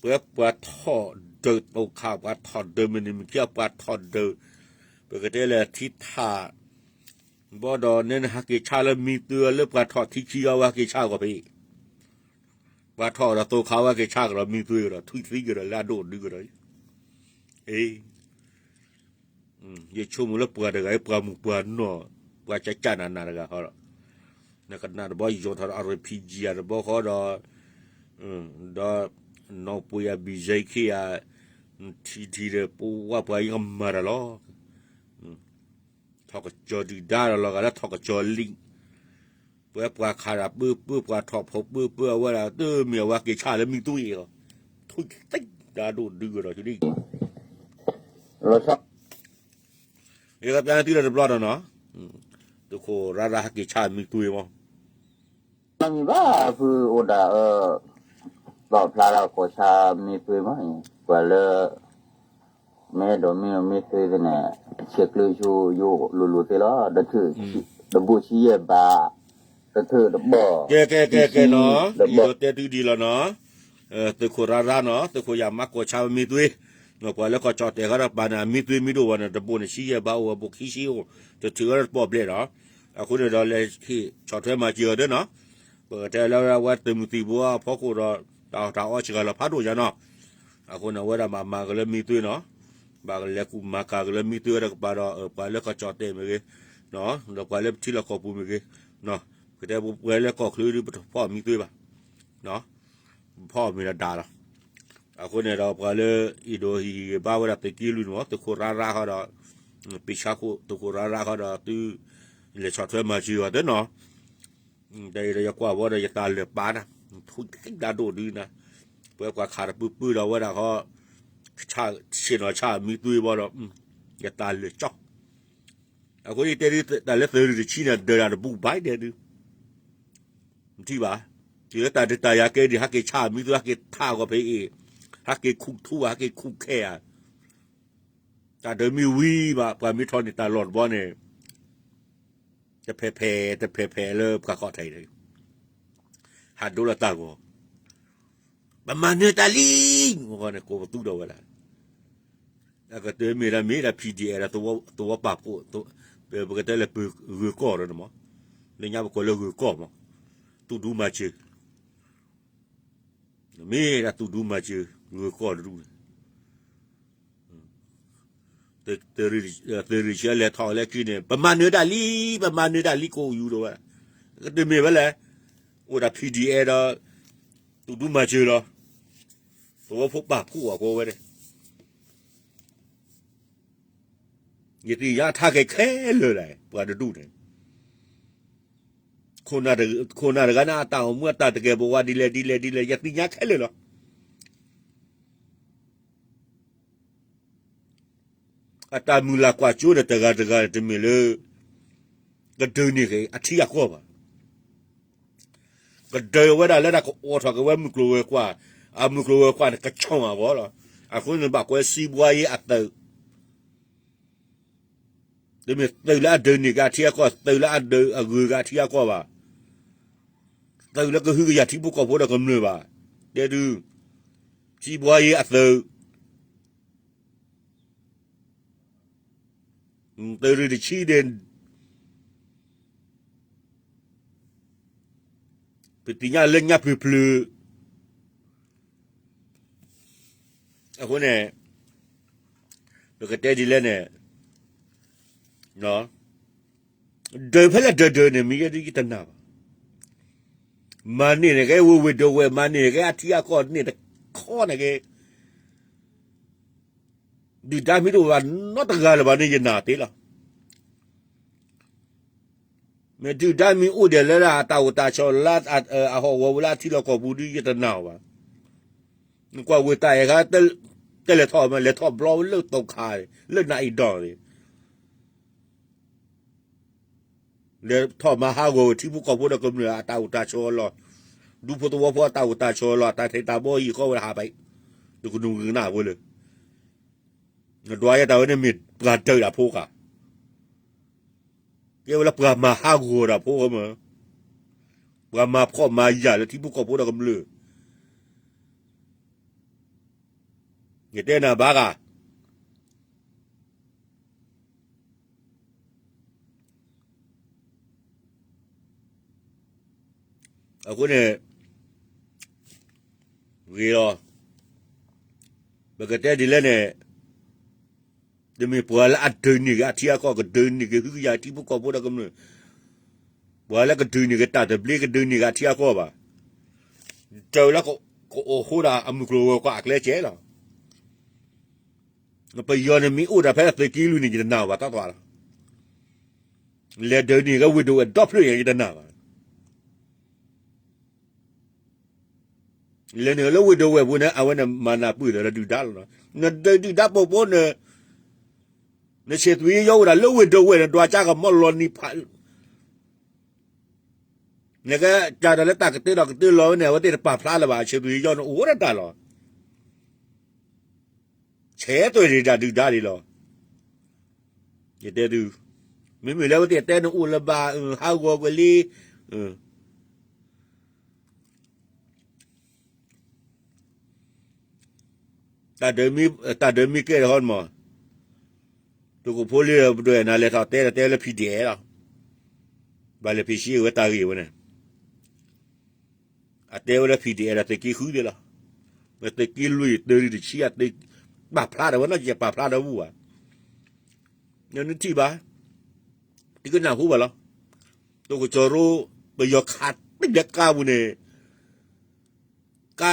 ပှၤပှၤထီၣ်ဒုးတိာ်ခး ပှၤထီၣ်ဒုးမုၢ်နံၤမုၢ်ခံ ပှၤထီၣ်ဒုး, ပကတဲလဲၣ်ထံထး, ဘၣ်ဒီးနဲနဟးက့ၤဆါလၢမံသွ့လၢပှၤထီၣ်ထံခံဂၤဝဲဟးက့ၤဆါဂီၤဖဲအံၤ, ပှၤထီၣ်ဒီးသိခါဝဲက့ၤဆၣ်ကဒီး မံသွ့ကဒီး ထွံၣ်သံကဒီး လၢအဒိၣ်ဒုကဒီး, အ့ ယဆိကမိၣ်လၢပှၤတဂၤအံၤ ပှၤမုၣ်ပှၤနီၢ် ပှၤကၠၢ်ကၠၢ်နးနးတဂၤဃီဒီး နကနၣ်တဘီယိၤထီၣ်ဒီး အရ့ဖံယံၤတဘီဃီဒီး ဒီး နီၢ်ပှ့ၤယၤ ဘံၣ်စဲခံယၤ ထံထံဒီး ပဝဲပှၤအံၤကမၤတၢ်လီၤ. ထီၣ်ကစီၤဒုၣ်ဒါဒီးလီၤဂာ်လၢထီၣ်ကစီၤလံာ်, ပဝဲပှၤခးတၢ်ပၢပၢ ပှၤထီၣ်ဖိပၢပၢ အဝဲဒၣ်တမ့ၢ်အဝဲက့ၤဆၣ်လၢမံသွ့အီၤ, ထွံၣ်သံတၢ်ဒိၣ်ဒုကဒီး လီၤဆီ ယကပြန့ၢ်သုလၢတဘျီဒီးနီၤ, သုးခိၣ်ရၢ်ရၢ်ဟဲက့ၤဆၣ်မံသွ့မး, မ့ၢ်ဘၣ်ဖုအိၣ်ဒၣ်အၢ, သီၣ်ဖျါဒၣ်ကိးဆါမံသွ့မး, ပှၤလၢ မ့ၢ်အဲၣ်ဒိးမံမံသွ့သ့ၣ်န့ၣ်, ဆဲးကျၢဆူယိလိၤလိၤသ့လီၤ, တထၢၣ်, တဘိၣ်ဆံယဲၢ်ဘး, တထၢၣ်တဘီၣ်, ကဲကဲကဲကဲနီၤ, ယဒိးတဲသုဒ်လီၤနီၤ, သုးခိၣ်ရၢ်ရၢ်နီၤ, သုးခိၣ်ယၤမါကိးဆါမံသွ့, ပှၤလၢကီၢ်ကၠီၣ်တဲာ်ဃီဒီးပာ်န့ၣ် အမံသွ့မံဒိၣ်ဝဲန့ၣ် တဘိၣ်န့ၣ်ဆံယဲၢ်ဘးအိၣ်ဝဲ ဘိၣ်ခံဆံအိၣ်, တထၢၣ်ဝဲတပီၣ်ဘျဲၣ်ဒီး, အဃိန့ၣ်ဒီးလဲၤဟ့ၣ်ဆီၣ်ထွဲမၤစၢၤအီၤသ့နီၤ, ပကတဲလၢဝဲသုးမုၢ်သံၣ်ဘိအဖီခိၣ်ဒီး တၢ်အီၣ်တၢ်အီစှၤလီၤဖးဒိၣ်ညါနီၤ, အဃိန့ၣ် အဝဲဒၣ်မၤမၤကလၢမံသွ့နီၤ, ဘၣ်ကလဲၤကူၣ်မၤကၤကလၢမံသွ့ဝဲတကပၤဒီး ပှၤလၢကီၢ်ကၠီၣ်တဲာ်မ့ၢ်ဂ့ၤ, ဒီးပှၤလၢပထံလီၢ်ကီၢ်ပူၤမ့ၢ်ဂ့ၤ, ပကတဲပဝဲလၢကီၢ်ချၢဒုး ပတဖီၣ်မံသွ့ဘၣ်, ဖီၣ်မ့ၢ်ဒၣ်ဒၣ်လီၤ, အဃိန့ၣ်ဒီးပှၤလၢအံၤဒိးဟံးဂံၢ်ဘါဝဲဒၣ်သုးက့လွံၢ်န့ၣ်မး သုးခိၣ်ရၢ်ရၢ်ဃီဒီး, ပ့ၢ်ဆါခိၣ်သုးခိၣ်ရၢ်ရၢ်ဃီဒီးသု, လဲၤဆီၣ်ထွဲမၤစၢၤအီၤသ့နီၤ, ဒီးယကွၢ်ဝဲဒီးယသးလၢာ်ပာ်နၤ, ထွံၣ်သံတၢ်ဒိၣ်ဒုနၤ, ပဝဲပှၤခးတၢ်ပၢပၢဒီးဝဲဒၣ်ဃီ, ဆ့ၣ်နီၤဆၣ်မံသွ့ဘီဒီး, ယသးလၢာ်ကၠီ, အဃိန့ၣ်တဲဒုးတၢ်လၢသုးရ့ၣ်တဆံန့ၣ် ဒၢးတၢ်တဘူးဘၣ်ဒဲးဒုး, မထံၣ်ဘၣ်, တုၤလၢတၢ်ဒုးတၢ်ယၤကဲဒံး ဟဲက့ၤဆၣ်မံသွ့ ဟဲက့ၤထးဂီၤဖဲအံၤ, ဟဲက့ၤခူၣ်ထူဘၣ် ဟဲက့ၤခူၣ်ခဲဧါ, တၢ်ဒုးမ့ၢ်ဝံၤဘၣ် ပှၤမ့ၢ်ထီၣ်န့ၢ်တၢ်လီၢ်တဘီန့ၣ်, တဖဲးဖဲး တဖဲးဖဲးလၢပှၤခီၣ်ထံးန့ၣ်, ဟးဒိလီၤတၢ်ဂီၤ, ပမၤနၢၤတၢ်လံ, န့ၣ်ကိးပသူဒီးဝဲဒၣ်, အကတၢၢ်မ့ၢ်ဒၣ်မ့ၢ်ဒၣ် PDF ဒီး သဝီပာ်ဖှိၣ်, ပကတဲလၢပဂၢၤကီၢ်ဒီးန့ၣ်မး, လၢညါပကိးလၢဂၢၤကီၢ်မး, သူၣ်ဒူမၤစၢၤ, မ့ၢ်ဒၣ်သူၣ်ဒူမၤစၢၤ ဂၢၤကီၢ်တဒူၣ်န့ၣ်, သုးရ့ၣ်ဆံလဲၤထီၣ်လဲၤက့ၤန့ၣ် ပမၤနၢၤတၢ်လံ, ပမၤနၢၤတၢ်လံကိးယူၤဒီးဝဲ, ကတၢၢ်မ့ၢ်ဝဲလဲၣ်, အိၣ်ဒၣ် PDF ဒီး သူၣ်ဒူမၤစၢၤလီၤ, သဝီဖိပာ်ဖှိၣ်အကိးဝဲဒၣ် ယသ့ၣ်ညါထါက့ၤခဲလၢာ်လၢ ပှၤတဒူၣ်န့ၣ်, ခိၣ်နၢ်တဂၤန့ၣ် အတၢ်အိၣ်မူအတၢ်တကဲဘဝဒ်လဲၣ်ဒ်လဲၣ်ဒ်လဲၣ် ယသ့ၣ်ညါခဲလၢာ်လီၤ. အတၢ်မုၢ်လၢ်ကွၢ်စိန့ၣ် တဂၤတဂၤတမ့ၢ်လၢ ကဒုးန့ၢ်က့ၤအထံအကီၢ်ဘၣ်. ကဒုးဝဲဒၣ်လၢတၢ်ကအိးထီၣ်က့ၤဝဲမုၢ်ကျိၤဝဲၤကွာ်, အမုၢ်ကျိၤဝဲၤကွာ်န့ၣ် ကဆီၣ်အဂီၢ်လီၤ. အဃိန့ၣ် ဘၣ်ကွဲစံးဘှါယ့အသုး, တမ့ၢ်သုးလၢအဒုးန့ၢ်က့ၤအထံအကီၢ်, သုးလၢအဒုးအဂုၤက့ၤအထံအကီၢ်ဘၣ်. သုးလၢကဟုကယာ်ထံဖိကီၢ်ဖိဒီးကမျၢၢ်ဘၣ်. တဲဒုး, စံးဘှါယ့အသုး သုးရ့ၣ်တဆံန့ၣ် ပသ့ၣ်ညါလၢညါပျၢၤပျၢၤ, အဃိန့ၣ် ပကတဲဒ်လဲၣ်န့ၣ်, ဒုးဖဲလဲၣ်ဒုးဒုးန့ၣ် မ့ၢ်ယဲဒ်ယတနာ်ဘၣ်. မၤန့ၢ်န့ၣ်ကဲဝ့ၢ်ဝ့ၢ်ဒဝဲၢ်, မၤန့ၢ်န့ၣ်ကဲအထံအကီၢ်န့ၣ်တခီန့ၣ်ကဲ, ဒုၣ်ဒါမ့ၢ်တအိၣ်ဘၣ်နီတဂၤလၢၤဘၣ်န့ၣ် ယနာ်သ့လီၤ. မ့ၢ်ဒုၣ်ဒါမ့ၢ်အိၣ်ဒဲးလၢအတၢ်အိၣ်တၢ်ဆိးလၢအဟီၣ်ဝီဝဲလၢအထံလီၢ်ကီၢ်ပူၤဒုး ယတနာ်အီၤဘၣ်. နကွၢ်ဝ့ၢ်တၢ်အဲၣ်ခါ တလဲၤထီၣ်မး လဲၤထီၣ်ဘျီလၢသိခါ, လၢနအ့ၣ်ဒီးန့ၣ် လဲၤထီၣ်မၤဟးဂီၤဝဲထံဖိကီၢ်ဖိဒီးကမျၢၢ်အတၢ်အိၣ်တၢ်ဆိးအလီၢ်, ဒူဖိသဝီဖိအတၢ်အိၣ်တၢ်ဆိးအလီၢ် အတၢ်ထံၣ်တၢ်ဘီအံၤဃီဝဲဟးဘၣ်, တကနူၤကနၣ်ဖိလၢ နဒွးယဲတၢ်ဝဲန့ၣ်မ့ၢ်ပှၤဒုးတၢ်ဖိကါ, ကဲဝဲလၢပှၤမၤဟးဂီၤတၢ်ဖိမး, ပှၤမၤဖှီၣ်မၤယာ်လၢထံဖိကီၢ်ဖိဒီးကမျၢၢ်, ယတဲနၤဘၣ်ဂၤ အဃိန့ၣ် ဂ့ၤလီၤ. ပကတဲဒ်လဲၣ်န့ၣ်, တမ့ၢ်ပှၤလၢအဒုးန့ၢ်က့ၤအထံအကီၢ်, ကဒုးန့ၢ်က့ၤဟုကယာ်ထံဖိကီၢ်ဖိဒီးကမျၢၢ်, ပှၤလၢကဒုးန့ၢ်က့ၤတၢ်သဘျ့, ကဒုးန့ၢ်က့ၤအထံအကီၢ်ဘၣ်. တၢ်လၢကအိၣ်ဃိဒၣ်အမုၢ်ကျိၤဝဲၤကွာ်အကျဲကဲလီၤ. ပယီၤန့ၣ်မ့ၢ်အိၣ်ဒၣ်ဖဲသုးက့လွံၢ်န့ၣ် ယတနာ်ဘၣ်သးသွါလီၤ. လဲၤဒုးန့ၢ်က့ၤဝ့ၢ်ဒိၣ်ဝဲၢ်ဒီဖျၢၣ်ညါ ယတနာ်ဘၣ်. လဲၤနုာ်လၢဝ့ၢ်ဒိၣ်ဝဲၢ်ပူၤန့ၣ် အဝဲန့ၣ်မၤနၢ်ပၢၢ်ဒီးဒုၣ်ဒါလီၤ. နဒုးဒုၣ်ဒါပိာ်ပိာ်န့ၣ်, နဆဲးသွံၣ်ယီၢ်အိၣ်ဒၣ်လၢဝ့ၢ်ဒိၣ်ဝဲၢ်န့ၣ် ဒွးကၠါကမီလီၤနံၤဖး, နကစၢ်ဒီးလၢတၢ်ကတၢၢ်ဒီးကတၢၢ်လီၤဝဲန့ၣ် အဝဲသ့ၣ်တပာ်ဖျါလၢၤဘၣ်, ဆဲးသွံၣ်ယီၢ်န့ၣ်အိၣ်ဝဲဒၣ်တၢ်လီၤ. ဆဲးသွံၣ်ဒၣ်ဒုၣ်ဒါဒ်လီၤ. ယတဲသု, မ့မ့ၢ်လၢအဝဲသ့ၣ်တဲနအိၣ်လၢၤဘၣ်, ဟးဂီၤကွံာ်လံ. တၢ်ဒုးမ့ၢ်ကဲထီၣ်ဟီမး, သုးခိၣ်ဖိလံဒီးပဒိၣ်အဲၣ်နၤလဲၤထီၣ်တဲဒီးတဲလၢ PDF လီၤ. ဘၣ်လဲၤဖံးဆံးဝဲတၢ်ဂ့ၢ်ဝဲန့ၣ်, အတဲဝဲလၢ PDF ဒီးသုးက့ဃုသ့ၣ်လီၤ. မ့ၢ်သုးက့လွံၢ်တၢတဆံအသုး, ပာ်ဖျါဒီးဝဲနီၢ်ကဲ ပာ်ဖျါဒီးဝူဘၣ်. နနထံၣ်ဘၣ်, သုကနၢ်ဟူဘၣ်လီၤ. သုးခိၣ်ကၠီရိ, ပယီၤခးတံၢ်လၢကါပူၤန့ၣ် ကါ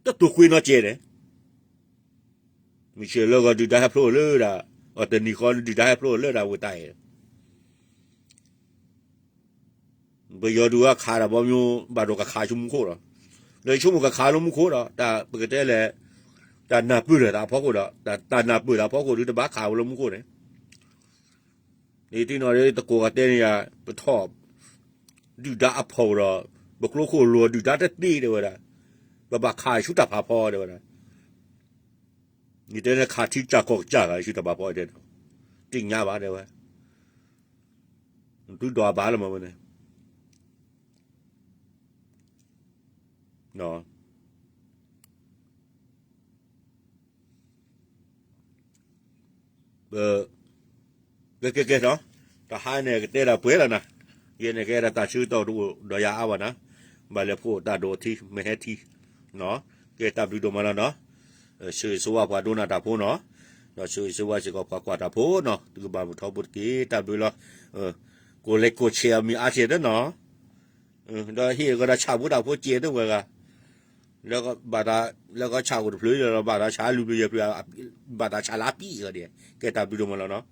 တတိာ်ကွ့နီၢ်ကဲန့ၣ်, မုၢ်ဆ့ၣ်လၢဂီၤဒုၣ်ဒါဟဲဖျိလၢဒၣ်, အတနံၤဃီဒုၣ်ဒါဟဲဖျိလၢဒၣ်ဝ့ၢ်တၢ်အဲၣ်, ပယီၤဒုးဝဲခးဒီးဘီမၠိ ဘၣ်ဒိကခးဆူမူခိၣ်ဒီး, လၢဆိကမိၣ်ကခးလၢမူခိၣ်ဒီး တၢ်ပကတဲလဲၣ်, တၢ်နၢ်ပၢၢ်ဒီးတၢ်အဖီခိၣ်ဒီး, တၢ်နၢ်ပၢၢ်တၢ်အဖီခိၣ်ဒုးတဘၣ်ခးဝဲလၢမူခိၣ်န့ၣ် ဒ်တံၢ်နီၢ်ဒ်တကိးဂၤတဲန့ၣ်ယၤ, ပထီၣ်ဒုၣ်ဒါအဖီခိၣ်ဒီး, ပကျိခိၣ်လိၤဒုၣ်ဒါတသ့တဲဝဲဒၣ်, ပဘၣ်ခးဆူတၢ်ဖးဖီတဲဝဲဒၣ်, ယတဲန့ၣ်ခးထံကၢ်ကီၢ်ကစၢ်ဂၤဆူတၢ်ဖးဖီတဲ, တသ့ၣ်ညါဘၣ်တဲဝဲ, သုဒိးဘၣ်လၢမ့ၢ်ဝဲန့ၣ် ပ, ကဲကဲကဲနီၤ, တဟါန့ၣ်ကတဲဒၣ်ပှဲၤလီၤနၤ, ယဲန့ၣ်ကဲဒၣ်တၢ်ဆၢကတီၢ်တအိၣ်ဒီးယၤအါဘၣ်နၤ, ဘၣ်လဲၤဖှိၣ်တၢ်ဒိးထံ မ့ၢ်ဟဲထံ, ကဲတၢ်ဘျုးဒိၣ်မးလီၤနီၤ, ဆၢဂ့ၤဆၢဝါပှၤဒိကနၣ်တၢ်ဖိနီၤ, ဒီးဆၢဂ့ၤဆၢဝါစ့ၢ်ကီးပှၤကွၢ်တၢ်ဖိနီၤ, သုကဘၣ်မုာ်ထီဘိတက့ၢ်, တၢ်ဘျုးလီၤ, ကိးလဲကိးဆဲး အမံၤအါဆဲးသ့နီၤ ဒီးဟ့ၣ်ကဒီးဆၣ်ဖိတၢ်ဖိစဲးသ့ဝဲဂၤ, လၢကဆၣ်အိၣ်တဖျၢၣ်လီၤ, ဘၣ်သးဆၣ်လူၤပျၢၤယဲၢ်ဖျၢၣ်, ဘၣ်သးဆၣ်လၢအပံၣ်အဂီၢ်ဒံး, ကဲတၢ်ဘျုးဒိၣ်မးလီၤနီၤ.